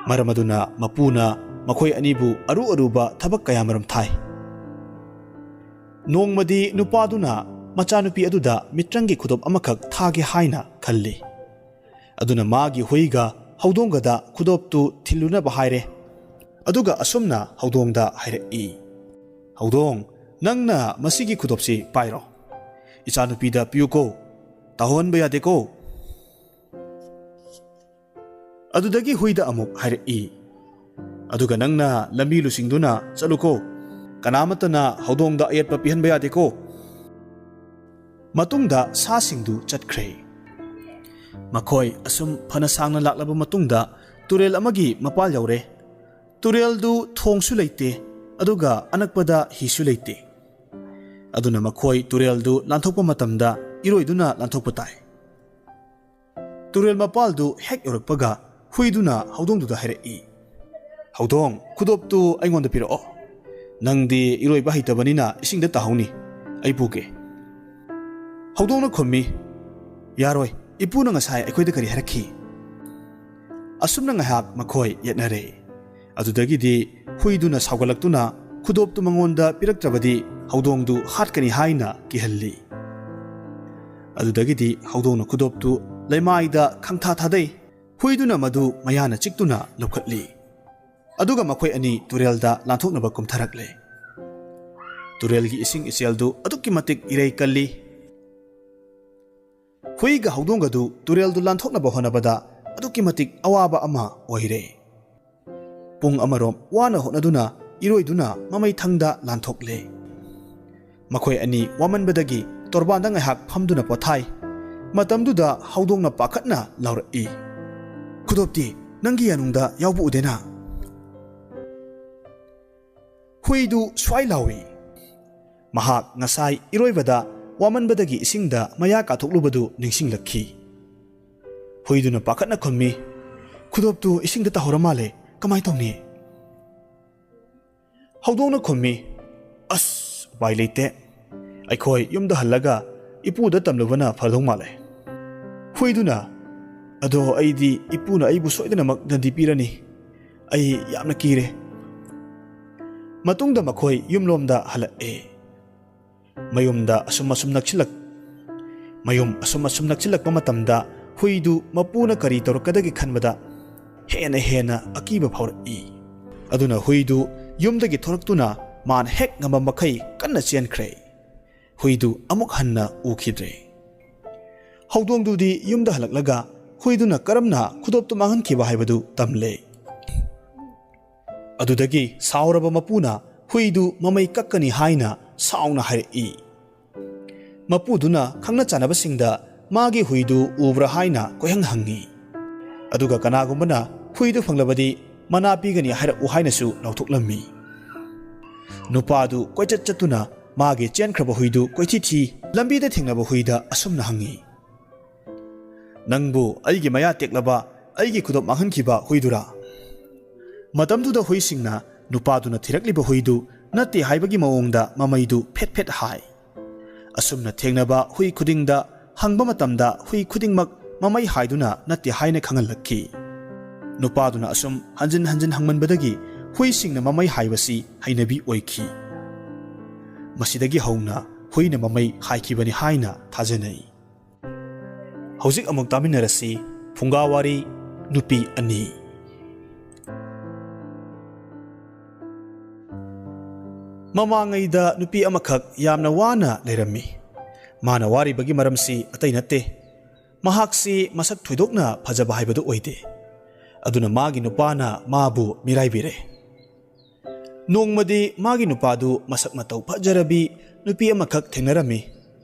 ꯃꯔꯝ ꯑꯗꯨꯅ ꯃꯄꯨꯅ ꯃꯈꯣꯏ ꯑꯅꯤꯕꯨ ꯑꯔꯨ ꯑꯔꯨꯕ ꯊꯕꯛ ꯀꯌꯥꯃꯔꯨꯝ ꯊꯥꯏ꯫ ꯅꯣꯡꯃꯗꯤ ꯅꯨꯄꯥꯗꯨꯅ ꯃꯆꯥꯅꯨꯄꯤ ꯑꯗꯨꯗ ꯃꯤꯇ꯭ꯔꯪꯒꯤ ꯈꯨꯗꯣꯞ ꯑꯃꯈꯛ ꯊꯥꯒꯦ ꯍꯥꯏꯅ ꯈꯜꯂꯤ꯫ ꯑꯗꯨꯅ ꯃꯥꯒꯤ ꯍꯨꯏꯒ ꯍꯧꯗꯣꯡꯒꯗ ꯈꯨꯗꯣꯞꯇꯨ ꯊꯤꯜꯂꯨꯅꯕ ꯍꯥꯏꯔꯦ꯫ ꯑꯗꯨꯒ ꯑꯁꯨꯝꯅ ꯍꯧꯗꯣꯡꯗ ꯍꯥꯏꯔꯛꯏ, "ꯍꯧꯗꯣꯡ, ꯅꯪꯅ ꯃꯁꯤꯒꯤ ꯈꯨꯗꯣꯞꯁꯤ ꯄꯥꯏꯔꯣ꯫ ꯏꯆꯥꯅꯨꯄꯤꯗ ꯄꯤꯌꯨꯀꯣ, ꯇꯥꯍꯟꯕ ꯌꯥꯗꯦꯀꯣ꯫" ꯑꯗꯨꯗꯒꯤ ꯍꯨꯏꯗ ꯑꯃꯨꯛ ꯍꯥꯏꯔꯛꯏ, "ꯑꯗꯨꯒ ꯅꯪꯅ ꯂꯝꯕꯤ ꯂꯨꯆꯤꯡꯗꯨꯅ ꯆꯠꯂꯨꯀꯣ, ꯀꯅꯥꯃꯠꯇꯅ ꯍꯧꯗꯣꯡꯗ ꯑꯌꯦꯠꯄ ꯄꯤꯍꯟꯕ ꯌꯥꯗꯦꯀꯣ꯫" ꯃꯇꯨꯡꯗ ꯁꯥꯁꯤꯡꯗꯨ ꯆꯠꯈ꯭ꯔꯦ꯫ ꯃꯈꯣꯏ ꯑꯁꯨꯝ ꯐꯅ ꯁꯥꯡꯅ ꯂꯥꯛꯂꯕ ꯃꯇꯨꯡꯗ ꯇꯨꯔꯦꯜ ꯑꯃꯒꯤ ꯃꯄꯥꯜ ꯌꯧꯔꯦ꯫ ꯇꯨꯔꯦꯜꯗꯨ ꯊꯣꯡꯁꯨ ꯂꯩꯇꯦ, ꯑꯗꯨꯒ ꯑꯅꯛꯄꯗ ꯍꯤꯁꯨ ꯂꯩꯇꯦ꯫ ꯑꯗꯨꯅ ꯃꯈꯣꯏ ꯇꯨꯔꯦꯜꯗꯨ ꯂꯥꯟꯊꯣꯛꯄ ꯃꯇꯝꯗ ꯏꯔꯣꯏꯗꯨꯅ ꯂꯥꯟꯊꯣꯛꯄ ꯇꯥꯏ꯫ ꯇꯨꯔꯦꯜ ꯃꯄꯥꯜꯗꯨ ꯍꯦꯛ ꯌꯧꯔꯛꯄꯒ ꯍꯨꯏꯗꯨꯅ ꯍꯧꯗꯣꯡꯗꯨꯗ ꯍꯥꯏꯔꯛꯏ, "ꯍꯧꯗꯣꯡ, ꯈꯨꯗꯣꯞꯇꯨ ꯑꯩꯉꯣꯟꯗ ꯄꯤꯔꯛꯑꯣ꯫ ꯅꯪꯗꯤ ꯏꯔꯣꯏꯕ ꯍꯩꯇꯕꯅꯤꯅ ꯏꯁꯤꯡꯗ ꯇꯥꯍꯧꯅꯤ꯫ ꯑꯩ ꯄꯨꯒꯦ꯫" ꯍꯧꯗꯣꯡꯅ ꯈꯨꯝꯃꯤ, "ꯌꯥꯔꯣꯏ, ꯏꯄꯨꯅ ꯉꯁꯥꯏ ꯑꯩꯈꯣꯏꯗ ꯀꯔꯤ ꯍꯥꯏꯔꯛꯈꯤ?" ꯑꯁꯨꯝꯅ ꯉꯥꯏꯍꯥꯛ ꯃꯈꯣꯏ ꯌꯦꯠꯅꯔꯦ꯫ ꯑꯗꯨꯗꯒꯤꯗꯤ ꯍꯨꯏꯗꯨꯅ ꯁꯥꯎꯒꯠꯂꯛꯇꯨꯅ ꯈꯨꯗꯣꯞꯇꯨ ꯃꯉꯣꯟꯗ ꯄꯤꯔꯛꯇ꯭ꯔꯕꯗꯤ ꯍꯧꯗꯣꯡꯗꯨ ꯍꯥꯠꯀꯅꯤ ꯍꯥꯏꯅ ꯀꯤꯍꯜꯂꯤ꯫ ꯑꯗꯨꯗꯒꯤꯗꯤ ꯍꯧꯗꯣꯡꯅ ꯈꯨꯗꯣꯞꯇꯨ ꯂꯩꯃꯥꯏꯗ ꯈꯪꯊꯥ ꯊꯥꯗꯩ꯫ ꯍꯨꯏꯗꯨꯅ ꯃꯗꯨ ꯃꯌꯥꯅ ꯆꯤꯛꯇꯨꯅ ꯂꯧꯈꯠꯂꯤ꯫ ꯑꯗꯨꯒ ꯃꯈꯣꯏ ꯑꯅꯤ ꯇꯨꯔꯦꯜꯗ ꯂꯥꯟꯊꯣꯛꯅꯕ ꯀꯨꯝꯊꯔꯛꯂꯦ꯫ ꯇꯨꯔꯦꯜꯒꯤ ꯏꯁꯤꯡ ꯏꯆꯦꯜꯗꯨ ꯑꯗꯨꯛꯀꯤ ꯃꯇꯤꯛ ꯏꯔꯩ ꯀꯜꯂꯤ꯫ ꯍꯨꯏꯒ ꯍꯧꯗꯣꯡꯒꯗꯨ ꯇꯨꯔꯦꯜꯗꯨ ꯂꯥꯟꯊꯣꯛꯅꯕ ꯍꯣꯠꯅꯕꯗ ꯑꯗꯨꯛꯀꯤ ꯃꯇꯤꯛ ꯑꯋꯥꯕ ꯑꯃ ꯑꯣꯏꯔꯦ꯫ ꯄꯨꯡ ꯑꯃꯔꯣꯝ ꯋꯥꯅ ꯍꯣꯠꯅꯗꯨꯅ ꯏꯔꯣꯏꯗꯨꯅ ꯃꯃꯩ ꯊꯪꯗ ꯂꯥꯟꯊꯣꯛꯂꯦ꯫ ꯃꯈꯣꯏ ꯑꯅꯤ ꯋꯥꯃꯟꯕꯗꯒꯤ ꯇꯣꯔꯕꯥꯟꯗ ꯉꯥꯏꯍꯥꯛ ꯐꯝꯗꯨꯅ ꯄꯣꯊꯥꯏ꯫ ꯃꯇꯝꯗꯨꯗ ꯍꯧꯗꯣꯡꯅ ꯄꯥꯈꯠꯅ ꯂꯥꯎꯔꯛꯏ, "ꯈꯨꯗꯣꯞꯇꯤ ꯅꯪꯒꯤ ꯌꯥꯅꯨꯡꯗ ꯌꯥꯎꯕ ꯎꯗꯦꯅ?" ꯍꯨꯏꯗꯨ ꯁ꯭ꯋꯥꯏ ꯂꯥꯎꯏ꯫ ꯃꯍꯥꯛ ꯉꯁꯥꯏ ꯏꯔꯣꯏꯕꯗ ꯋꯥꯃꯟꯕꯗꯒꯤ ꯏꯁꯤꯡꯗ ꯃꯌꯥ ꯀꯥꯊꯣꯛꯂꯨꯕꯗꯨ ꯅꯤꯡꯁꯤꯡꯂꯛꯈꯤ꯫ ꯍꯨꯏꯗꯨꯅ ꯄꯥꯈꯠꯅ ꯈꯨꯝꯃꯤ, "ꯈꯨꯗꯣꯞꯇꯨ ꯏꯁꯤꯡꯗ ꯇꯥꯍꯧꯔ ꯃꯥꯜꯂꯦ, ꯀꯃꯥꯏ ꯇꯧꯅꯤ?" ꯍꯧꯗꯣꯡꯅ ꯈꯨꯝꯃꯤ, "ꯑꯁ, ꯎꯄꯥꯏ ꯂꯩꯇꯦ꯫ ꯑꯩꯈꯣꯏ ꯌꯨꯝꯗ ꯍꯜꯂꯒ ꯏꯄꯨꯗ ꯇꯝꯂꯨꯕꯅ ꯐꯗꯧ ꯃꯥꯜꯂꯦ꯫" ꯍꯨꯏꯗꯨꯅ, "ꯑꯗꯣ ꯑꯩꯗꯤ ꯏꯄꯨꯅ ꯑꯩꯕꯨ ꯁꯣꯏꯗꯅꯃꯛ ꯗꯟꯗꯤ ꯄꯤꯔꯅꯤ꯫ ꯑꯩ ꯌꯥꯝꯅ ꯀꯤꯔꯦ꯫" ꯃꯇꯨꯡꯗ ꯃꯈꯣꯏ ꯌꯨꯝꯂꯣꯝꯗ ꯍꯜꯂꯛꯑꯦ꯫ ꯃꯌꯨꯝꯗ ꯑꯁꯨꯝ ꯑꯁꯨꯝ ꯅꯛꯁꯤꯜꯂꯛ-, ꯃꯌꯨꯝ ꯑꯁꯨꯝ ꯑꯁꯨꯝ ꯅꯛꯁꯤꯜꯂꯛꯄ ꯃꯇꯝꯗ ꯍꯨꯏꯗꯨ ꯃꯄꯨꯅ ꯀꯔꯤ ꯇꯧꯔꯛꯀꯗꯒꯦ ꯈꯟꯕꯗ ꯍꯦꯟꯅ ꯍꯦꯟꯅ ꯑꯀꯤꯕ ꯐꯥꯎꯔꯛꯏ꯫ ꯑꯗꯨꯅ ꯍꯨꯏꯗꯨ ꯌꯨꯝꯗꯒꯤ ꯊꯣꯔꯛꯇꯨꯅ ꯃꯥꯅ ꯍꯦꯛ ꯉꯝꯕ ꯃꯈꯩ ꯀꯟꯅ ꯆꯦꯟꯈ꯭ꯔꯦ꯫ ꯍꯨꯏꯗꯨ ꯑꯃꯨꯛ ꯍꯟꯅ ꯎꯈꯤꯗ꯭ꯔꯦ꯫ ꯍꯧꯗꯣꯡꯗꯨꯗꯤ ꯌꯨꯝꯗ ꯍꯜꯂꯛꯂꯒ ꯍꯨꯏꯗꯨꯅ ꯀꯔꯝꯅ ꯈꯨꯗꯣꯞꯇꯨ ꯃꯥꯡꯍꯟꯈꯤꯕ ꯍꯥꯏꯕꯗꯨ ꯇꯝꯂꯦ꯫ ꯑꯗꯨꯗꯒꯤ ꯁꯥꯎꯔꯕ ꯃꯄꯨꯅ ꯍꯨꯏꯗꯨ ꯃꯃꯩ ꯀꯛꯀꯅꯤ ꯍꯥꯏꯅ ꯁꯥꯎꯅ ꯍꯥꯏꯔꯛꯏ꯫ ꯃꯄꯨꯗꯨꯅ ꯈꯪꯅ ꯆꯥꯟꯅꯕꯁꯤꯡꯗ ꯃꯥꯒꯤ ꯍꯨꯏꯗꯨ ꯎꯕ꯭ꯔꯥ ꯍꯥꯏꯅ ꯀꯣꯏꯍꯪ ꯍꯪꯉꯤ꯫ ꯑꯗꯨꯒ ꯀꯅꯥꯒꯨꯝꯕꯅ ꯍꯨꯏꯗꯨ ꯐꯪꯂꯕꯗꯤ ꯃꯅꯥ ꯄꯤꯒꯅꯤ ꯍꯥꯏꯔꯛꯎ ꯍꯥꯏꯅꯁꯨ ꯂꯥꯎꯊꯣꯛꯂꯝꯃꯤ꯫ ꯅꯨꯄꯥꯗꯨ ꯀꯣꯏꯆꯠ ꯆꯠꯇꯨꯅ ꯃꯥꯒꯤ ꯆꯦꯟꯈ꯭ꯔꯕ ꯍꯨꯏꯗꯨ ꯀꯣꯏꯊꯤ ꯊꯤ꯫ ꯂꯝꯕꯤꯗ ꯊꯦꯡꯅꯕ ꯍꯨꯏꯗ ꯑꯁꯨꯝꯅ ꯍꯪꯉꯤ, "ꯅꯪꯕꯨ ꯑꯩꯒꯤ ꯃꯌꯥ ꯇꯦꯛꯂꯕ, ꯑꯩꯒꯤ ꯈꯨꯗꯣꯞ ꯃꯥꯡꯍꯟꯈꯤꯕ ꯍꯨꯏꯗꯨꯔꯥ?" ꯃꯇꯝꯗꯨꯗ ꯍꯨꯏꯁꯤꯡꯅ ꯅꯨꯄꯥꯗꯨꯅ ꯊꯤꯔꯛꯂꯤꯕ ꯍꯨꯏꯗꯨ ꯅꯠꯇꯦ ꯍꯥꯏꯕꯒꯤ ꯃꯑꯣꯡꯗ ꯃꯃꯩꯗꯨ ꯐꯦꯠ ꯐꯦꯠ ꯍꯥꯏ꯫ ꯑꯁꯨꯝꯅ ꯊꯦꯡꯅꯕ ꯍꯨꯏ ꯈꯨꯗꯤꯡꯗ ꯍꯪꯕ ꯃꯇꯝꯗ ꯍꯨꯏ ꯈꯨꯗꯤꯡꯃꯛ ꯃꯃꯩ ꯍꯥꯏꯗꯨꯅ ꯅꯠꯇꯦ ꯍꯥꯏꯅ ꯈꯪꯍꯜꯂꯛꯈꯤ꯫ ꯅꯨꯄꯥꯗꯨꯅ ꯑꯁꯨꯝ ꯍꯟꯖꯤꯟ ꯍꯟꯖꯤꯟ ꯍꯪꯃꯟꯕꯗꯒꯤ ꯍꯨꯏꯁꯤꯡꯅ ꯃꯃꯩ ꯍꯥꯏꯕꯁꯤ ꯍꯩꯅꯕꯤ ꯑꯣꯏꯈꯤ꯫ ꯃꯁꯤꯗꯒꯤ ꯍꯧꯅ ꯍꯨꯏꯅ ꯃꯃꯩ ꯍꯥꯏꯈꯤꯕꯅꯤ ꯍꯥꯏꯅ ꯊꯥꯖꯅꯩ꯫ ꯍꯧꯖꯤꯛ ꯑꯃꯨꯛ ꯇꯥꯃꯤꯟꯅꯔꯁꯤ ꯐꯨꯡꯒꯥ ꯋꯥꯔꯤ ꯅꯨꯄꯤ ꯑꯅꯤ꯫ ꯃꯃꯥꯡꯉꯩꯗ ꯅꯨꯄꯤ ꯑꯃꯈꯛ ꯌꯥꯝꯅ ꯋꯥꯅ ꯂꯩꯔꯝꯃꯤ꯫ ꯃꯥꯅ ꯋꯥꯔꯤꯕꯒꯤ ꯃꯔꯝꯁꯤ ꯑꯇꯩ ꯅꯠꯇꯦ, ꯃꯍꯥꯛꯁꯤ ꯃꯁꯛ ꯊꯣꯏꯗꯣꯛꯅ ꯐꯖꯕ ꯍꯥꯏꯕꯗꯨ ꯑꯣꯏꯗꯦ꯫ ꯑꯗꯨꯅ ꯃꯥꯒꯤ ꯅꯨꯄꯥꯅ ꯃꯥꯕꯨ ꯃꯤꯔꯥꯏꯕꯤꯔꯦ꯫ ꯅꯣꯡꯃꯗꯤ ꯃꯥꯒꯤ ꯅꯨꯄꯥꯗꯨ ꯃꯁꯛ ꯃꯇꯧ ꯐꯖꯔꯕꯤ ꯅꯨꯄꯤ ꯑꯃꯈꯛ ꯊꯦꯡꯅꯔꯝꯃꯤ꯫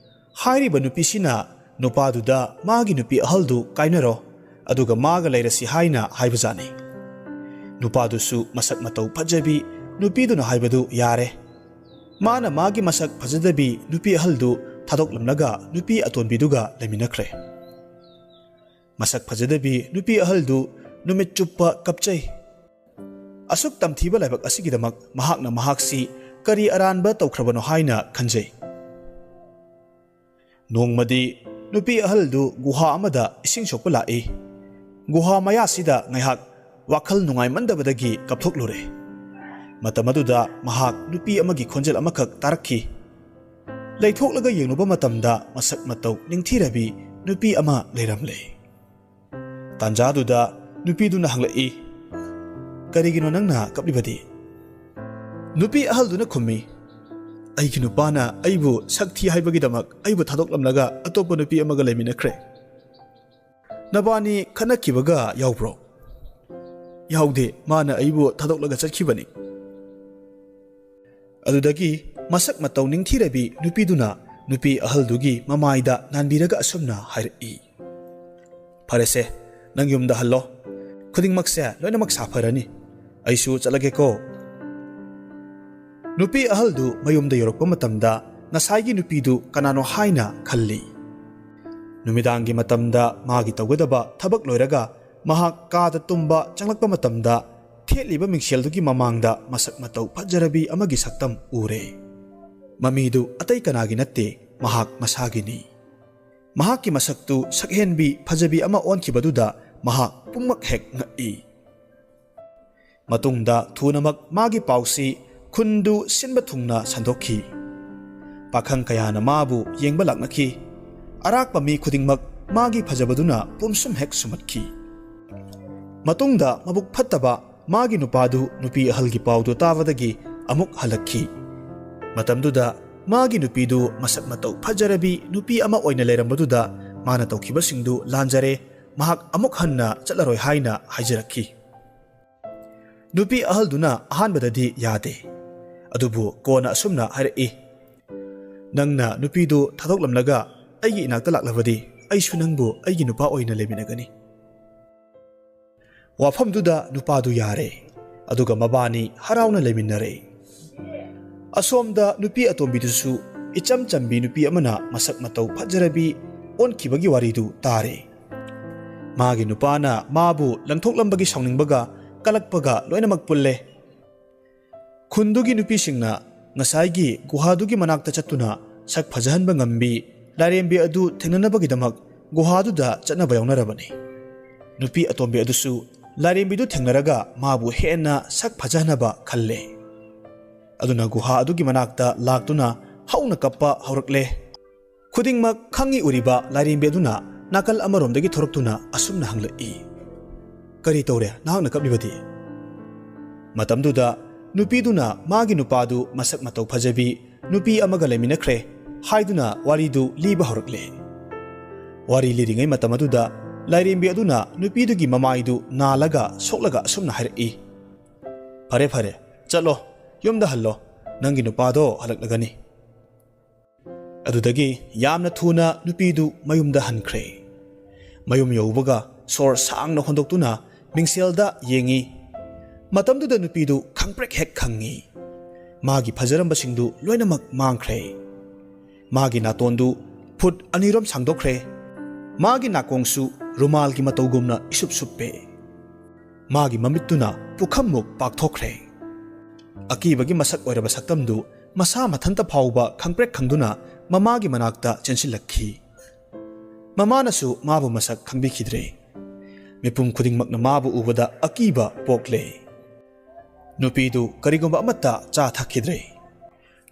ꯍꯥꯏꯔꯤꯕ ꯅꯨꯄꯤꯁꯤꯅ ꯅꯨꯄꯥꯗꯨꯗ ꯃꯥꯒꯤ ꯅꯨꯄꯤ ꯑꯍꯜꯗꯨ ꯀꯥꯏꯅꯔꯣ, ꯑꯗꯨꯒ ꯃꯥꯒ ꯂꯩꯔꯁꯤ ꯍꯥꯏꯅ ꯍꯥꯏꯕꯖꯥꯠꯅꯤ꯫ ꯅꯨꯄꯥꯗꯨꯁꯨ ꯃꯁꯛ ꯃꯇꯧ ꯐꯖꯕꯤ ꯅꯨꯄꯤꯗꯨꯅ ꯍꯥꯏꯕꯗꯨ ꯌꯥꯔꯦ꯫ ꯃꯥꯅ ꯃꯥꯒꯤ ꯃꯁꯛ ꯐꯖꯗꯕꯤ ꯅꯨꯄꯤ ꯑꯍꯜꯗꯨ ꯊꯥꯗꯣꯛꯂꯝꯂꯒ ꯅꯨꯄꯤ ꯑꯇꯣꯟꯕꯤꯗꯨꯒ ꯂꯩꯃꯤꯟꯅꯈ꯭ꯔꯦ꯫ ꯃꯁꯛ ꯐꯖꯗꯕꯤ ꯅꯨꯄꯤ ꯑꯍꯜꯗꯨ ꯅꯨꯃꯤꯠ ꯆꯨꯞꯄ ꯀꯞꯆꯩ꯫ ꯑꯁꯨꯛ ꯇꯝꯊꯤꯕ ꯂꯥꯏꯕꯛ ꯑꯁꯤꯒꯤꯗꯃꯛ ꯃꯍꯥꯛꯅ ꯃꯍꯥꯛꯁꯤ ꯀꯔꯤ ꯑꯔꯥꯟꯕ ꯇꯧꯈ꯭ꯔꯕꯅꯣ ꯍꯥꯏꯅ ꯈꯟꯖꯩ꯫ ꯅꯣꯡꯃꯗꯤ ꯅꯨꯄꯤ ꯑꯍꯜꯗꯨ ꯒꯨꯍꯥ ꯑꯃꯗ ꯏꯁꯤꯡ ꯁꯣꯛꯄ ꯂꯥꯛꯏ꯫ ꯒꯨꯍꯥ ꯃꯌꯥꯁꯤꯗ ꯉꯥꯏꯍꯥꯛ ꯋꯥꯈꯜ ꯅꯨꯡꯉꯥꯏꯃꯟꯗꯕꯗꯒꯤ ꯀꯞꯊꯣꯛꯂꯨꯔꯦ꯫ ꯃꯇꯝ ꯑꯗꯨꯗ ꯃꯍꯥꯛ ꯅꯨꯄꯤ ꯑꯃꯒꯤ ꯈꯣꯟꯖꯦꯜ ꯑꯃꯈꯛ ꯇꯥꯔꯛꯈꯤ꯫ ꯂꯩꯊꯣꯛꯂꯒ ꯌꯦꯡꯂꯨꯕ ꯃꯇꯝꯗ ꯃꯁꯛ ꯃꯇꯧ ꯅꯤꯡꯊꯤꯔꯕꯤ ꯅꯨꯄꯤ ꯑꯃ ꯂꯩꯔꯝꯂꯦ꯫ ꯇꯥꯟꯖꯥꯗꯨꯗ ꯅꯨꯄꯤꯗꯨꯅ ꯍꯪꯂꯛꯏ, "ꯀꯔꯤꯒꯤꯅꯣ ꯅꯪꯅ ꯀꯞꯂꯤꯕꯗꯤ?" ꯅꯨꯄꯤ ꯑꯍꯜꯗꯨꯅ ꯈꯨꯝꯃꯤ, "ꯑꯩꯒꯤ ꯅꯨꯄꯥꯅ ꯑꯩꯕꯨ ꯁꯛ ꯊꯤ ꯍꯥꯏꯕꯒꯤꯗꯃꯛ ꯑꯩꯕꯨ ꯊꯥꯗꯣꯛꯂꯝꯂꯒ ꯑꯇꯣꯞꯄ ꯅꯨꯄꯤ ꯑꯃꯒ ꯂꯩꯃꯤꯟꯅꯈ꯭ꯔꯦ꯫ ꯅꯕꯥꯅꯤ ꯈꯠꯅꯈꯤꯕꯒ ꯌꯥꯎꯕ꯭ꯔꯣ?" "ꯌꯥꯎꯗꯦ, ꯃꯥꯅ ꯑꯩꯕꯨ ꯊꯥꯗꯣꯛꯂꯒ ꯆꯠꯈꯤꯕꯅꯤ꯫" ꯑꯗꯨꯗꯒꯤ ꯃꯁꯛ ꯃꯇꯧ ꯅꯤꯡꯊꯤꯔꯕꯤ ꯅꯨꯄꯤꯗꯨꯅ ꯅꯨꯄꯤ ꯑꯍꯜꯗꯨꯒꯤ ꯃꯃꯥꯏꯗ ꯅꯥꯟꯕꯤꯔꯒ ꯑꯁꯨꯝꯅ ꯍꯥꯏꯔꯛꯏ, "ꯐꯔꯦꯁꯦ, ꯅꯪ ꯌꯨꯝꯗ ꯍꯜꯂꯣ꯫ ꯈꯨꯗꯤꯡꯃꯛꯁꯦ ꯂꯣꯏꯅꯃꯛ ꯁꯥꯐꯔꯅꯤ꯫ ꯑꯩꯁꯨ ꯆꯠꯂꯒꯦꯀꯣ꯫" ꯅꯨꯄꯤ ꯑꯍꯜꯗꯨ ꯃꯌꯨꯝꯗ ꯌꯧꯔꯛꯄ ꯃꯇꯝꯗ ꯉꯁꯥꯏꯒꯤ ꯅꯨꯄꯤꯗꯨ ꯀꯅꯥꯅꯣ ꯍꯥꯏꯅ ꯈꯜꯂꯤ꯫ ꯅꯨꯃꯤꯗꯥꯡꯒꯤ ꯃꯇꯝꯗ ꯃꯥꯒꯤ ꯇꯧꯒꯗꯕ ꯊꯕꯛ ꯂꯣꯏꯔꯒ ꯃꯍꯥꯛ ꯀꯥꯗ ꯇꯨꯝꯕ ꯆꯪꯂꯛꯄ ꯃꯇꯝꯗ ꯊꯦꯠꯂꯤꯕ ꯃꯤꯡꯁꯦꯜꯗꯨꯒꯤ ꯃꯃꯥꯡꯗ ꯃꯁꯛ ꯃꯇꯧ ꯐꯖꯔꯕꯤ ꯑꯃꯒꯤ ꯁꯛꯇꯝ ꯎꯔꯦ꯫ ꯃꯃꯤꯗꯨ ꯑꯇꯩ ꯀꯅꯥꯒꯤ ꯅꯠꯇꯦ, ꯃꯍꯥꯛ ꯃꯁꯥꯒꯤꯅꯤ꯫ ꯃꯍꯥꯛꯀꯤ ꯃꯁꯛꯇꯨ ꯁꯛꯍꯦꯟꯕꯤ ꯐꯖꯕꯤ ꯑꯃ ꯑꯣꯟꯈꯤꯕꯗꯨꯗ ꯃꯍꯥꯛ ꯄꯨꯝꯃꯛ ꯍꯦꯛ ꯉꯛꯏ꯫ ꯃꯇꯨꯡꯗ ꯊꯨꯅꯃꯛ ꯃꯥꯒꯤ ꯄꯥꯎꯁꯤ ꯈꯨꯟꯗꯨ ꯁꯤꯟꯕ ꯊꯨꯡꯅ ꯁꯟꯗꯣꯛꯈꯤ꯫ ꯄꯥꯈꯪ ꯀꯌꯥꯅ ꯃꯥꯕꯨ ꯌꯦꯡꯕ ꯂꯥꯛꯅꯈꯤ꯫ ꯑꯔꯥꯛꯄ ꯃꯤ ꯈꯨꯗꯤꯡꯃꯛ ꯃꯥꯒꯤ ꯐꯖꯕꯗꯨꯅ ꯄꯨꯝꯁꯨꯝ ꯍꯦꯛ ꯁꯨꯝꯍꯠꯈꯤ꯫ ꯃꯇꯨꯡꯗ ꯃꯕꯨꯛ ꯐꯠꯇꯕ ꯃꯥꯒꯤ ꯅꯨꯄꯥꯗꯨ ꯅꯨꯄꯤ ꯑꯍꯜꯒꯤ ꯄꯥꯎꯗꯨ ꯇꯥꯕꯗꯒꯤ ꯑꯃꯨꯛ ꯍꯜꯂꯛꯈꯤ꯫ ꯃꯇꯝꯗꯨꯗ ꯃꯥꯒꯤ ꯅꯨꯄꯤꯗꯨ ꯃꯁꯛ ꯃꯇꯧ ꯐꯖꯔꯕꯤ ꯅꯨꯄꯤ ꯑꯃ ꯑꯣꯏꯅ ꯂꯩꯔꯝꯕꯗꯨꯗ ꯃꯥꯅ ꯇꯧꯈꯤꯕꯁꯤꯡꯗꯨ ꯂꯥꯟꯖꯔꯦ, ꯃꯍꯥꯛ ꯑꯃꯨꯛ ꯍꯟꯅ ꯆꯠꯂꯔꯣꯏ ꯍꯥꯏꯅ ꯍꯥꯏꯖꯔꯛꯈꯤ꯫ ꯅꯨꯄꯤ ꯑꯍꯜꯗꯨꯅ ꯑꯍꯥꯟꯕꯗꯗꯤ ꯌꯥꯗꯦ, ꯑꯗꯨꯕꯨ ꯀꯣꯟꯅ ꯑꯁꯨꯝꯅ ꯍꯥꯏꯔꯛꯏ, "ꯅꯪꯅ ꯅꯨꯄꯤꯗꯨ ꯊꯥꯗꯣꯛꯂꯝꯂꯒ ꯑꯩꯒꯤ ꯏꯅꯥꯛꯇ ꯂꯥꯛꯂꯕꯗꯤ ꯑꯩꯁꯨ ꯅꯪꯕꯨ ꯑꯩꯒꯤ ꯅꯨꯄꯥ ꯑꯣꯏꯅ ꯂꯩꯃꯤꯟꯅꯒꯅꯤ"꯫ ꯋꯥꯐꯝꯗꯨꯗ ꯅꯨꯄꯥꯗꯨ ꯌꯥꯔꯦ, ꯑꯗꯨꯒ ꯃꯕꯥꯅꯤ ꯍꯔꯥꯎꯅ ꯂꯩꯃꯤꯟꯅꯔꯦ꯫ ꯑꯁꯣꯝꯗ ꯅꯨꯄꯤ ꯑꯇꯣꯝꯕꯤꯗꯨꯁꯨ ꯏꯆꯝ ꯆꯝꯕꯤ ꯅꯨꯄꯤ ꯑꯃꯅ ꯃꯁꯛ ꯃꯇꯧ ꯐꯖꯔꯕꯤ ꯑꯣꯟꯈꯤꯕꯒꯤ ꯋꯥꯔꯤꯗꯨ ꯇꯥꯔꯦ꯫ ꯃꯥꯒꯤ ꯅꯨꯄꯥꯅ ꯃꯥꯕꯨ ꯂꯪꯊꯣꯛꯂꯝꯕꯒꯤ ꯁꯥꯎꯅꯤꯡꯕꯒ ꯀꯂꯛꯄꯒ ꯂꯣꯏꯅꯃꯛ ꯄꯨꯜꯂꯦ꯫ ꯈꯨꯟꯗꯨꯒꯤ ꯅꯨꯄꯤꯁꯤꯡꯅ ꯉꯁꯥꯏꯒꯤ ꯒꯨꯍꯥꯗꯨꯒꯤ ꯃꯅꯥꯛꯇ ꯆꯠꯇꯨꯅ ꯁꯛ ꯐꯖꯍꯟꯕ ꯉꯝꯕꯤ ꯂꯥꯏꯔꯦꯝꯕꯤ ꯑꯗꯨ ꯊꯦꯡꯅꯅꯕꯒꯤꯗꯃꯛ ꯒꯨꯍꯥꯗꯨꯗ ꯆꯠꯅꯕ ꯌꯥꯎꯅꯔꯕꯅꯤ꯫ ꯅꯨꯄꯤ ꯑꯇꯣꯝꯕꯤ ꯑꯗꯨꯁꯨ ꯂꯥꯏꯔꯦꯝꯕꯤꯗꯨ ꯊꯦꯡꯅꯔꯒ ꯃꯥꯕꯨ ꯍꯦꯟꯅ ꯁꯛ ꯐꯖꯍꯟꯅꯕ ꯈꯜꯂꯦ꯫ ꯑꯗꯨꯅ ꯒꯨꯍꯥ ꯑꯗꯨꯒꯤ ꯃꯅꯥꯛꯇ ꯂꯥꯛꯇꯨꯅ ꯍꯧꯅ ꯀꯞꯄ ꯍꯧꯔꯛꯂꯦ꯫ ꯈꯨꯗꯤꯡꯃꯛ ꯈꯪꯏ ꯎꯔꯤꯕ ꯂꯥꯏꯔꯦꯝꯕꯤ ꯑꯗꯨꯅ ꯅꯥꯀꯜ ꯑꯃꯔꯣꯝꯗꯒꯤ ꯊꯣꯔꯛꯇꯨꯅ ꯑꯁꯨꯝꯅ ꯍꯪꯂꯛꯏ, "ꯀꯔꯤ ꯇꯧꯔꯦ ꯅꯍꯥꯛꯅ ꯀꯞꯂꯤꯕꯗꯤ?" ꯃꯇꯝꯗꯨꯗ ꯅꯨꯄꯤꯗꯨꯅ ꯃꯥꯒꯤ ꯅꯨꯄꯥꯗꯨ ꯃꯁꯛ ꯃꯇꯧ ꯐꯖꯕꯤ ꯅꯨꯄꯤ ꯑꯃꯒ ꯂꯩꯃꯤꯟꯅꯈ꯭ꯔꯦ ꯍꯥꯏꯗꯨꯅ ꯋꯥꯔꯤꯗꯨ ꯂꯤꯕ ꯍꯧꯔꯛꯂꯦ꯫ ꯋꯥꯔꯤ ꯂꯤꯔꯤꯉꯩ ꯃꯇꯝ ꯑꯗꯨꯗ ꯂꯥꯏꯔꯦꯝꯕꯤ ꯑꯗꯨꯅ ꯅꯨꯄꯤꯗꯨꯒꯤ ꯃꯃꯥꯏꯗꯨ ꯅꯥꯜꯂꯒ ꯁꯣꯛꯂꯒ ꯑꯁꯨꯝꯅ ꯍꯥꯏꯔꯛꯏ, "ꯐꯔꯦ, ꯐꯔꯦ, ꯆꯠꯂꯣ, ꯌꯨꯝꯗ ꯍꯜꯂꯣ, ꯅꯪꯒꯤ ꯅꯨꯄꯥꯗꯣ ꯍꯜꯂꯛꯂꯒꯅꯤ"꯫ ꯑꯗꯨꯗꯒꯤ ꯌꯥꯝꯅ ꯊꯨꯅ ꯅꯨꯄꯤꯗꯨ ꯃꯌꯨꯝꯗ ꯍꯟꯈ꯭ꯔꯦ꯫ ꯃꯌꯨꯝ ꯌꯧꯕꯒ ꯁꯣꯔ ꯁꯥꯡꯅ ꯍꯣꯟꯗꯣꯛꯇꯨꯅ ꯃꯤꯡꯁꯦꯜꯗ ꯌꯦꯡꯉꯤ꯫ ꯃꯇꯝꯗꯨꯗ ꯅꯨꯄꯤꯗꯨ ꯈꯪꯄ꯭ꯔꯦꯛ ꯍꯦꯛ ꯈꯪꯉꯤ꯫ ꯃꯥꯒꯤ ꯐꯖꯔꯝꯕꯁꯤꯡꯗꯨ ꯂꯣꯏꯅꯃꯛ ꯃꯥꯡꯈ꯭ꯔꯦ꯫ ꯃꯥꯒꯤ ꯅꯥꯇꯣꯟꯗꯨ ꯐꯨꯠ ꯑꯅꯤꯔꯣꯝ ꯁꯥꯡꯗꯣꯛꯈ꯭ꯔꯦ꯫ ꯃꯥꯒꯤ ꯅꯥꯀꯣꯡꯁꯨ ꯔꯨꯃꯥꯜꯒꯤ ꯃꯇꯧꯒꯨꯝꯅ ꯏꯁꯨꯞ ꯁꯨꯞꯄꯦ꯫ ꯃꯥꯒꯤ ꯃꯃꯤꯠꯇꯨꯅ ꯄꯨꯈꯝꯃꯨꯛ ꯄꯥꯛꯊꯣꯛꯈ꯭ꯔꯦ꯫ ꯑꯀꯤꯕꯒꯤ ꯃꯁꯛ ꯑꯣꯏꯔꯕ ꯁꯛꯇꯝꯗꯨ ꯃꯁꯥ ꯃꯊꯟꯇ ꯐꯥꯎꯕ ꯈꯪꯄ꯭ꯔꯦꯛ ꯈꯪꯗꯨꯅ ꯃꯃꯥꯒꯤ ꯃꯅꯥꯛꯇ ꯆꯦꯟꯁꯤꯜꯂꯛꯈꯤ꯫ ꯃꯃꯥꯅꯁꯨ ꯃꯥꯕꯨ ꯃꯁꯛ ꯈꯪꯕꯤꯈꯤꯗ꯭ꯔꯦ꯫ ꯃꯤꯄꯨꯝ ꯈꯨꯗꯤꯡꯃꯛꯅ ꯃꯥꯕꯨ ꯎꯕꯗ ꯑꯀꯤꯕ ꯄꯣꯛꯂꯦ꯫ ꯅꯨꯄꯤꯗꯨ ꯀꯔꯤꯒꯨꯝꯕ ꯑꯃꯠꯇ ꯆꯥ ꯊꯛꯈꯤꯗ꯭ꯔꯦ꯫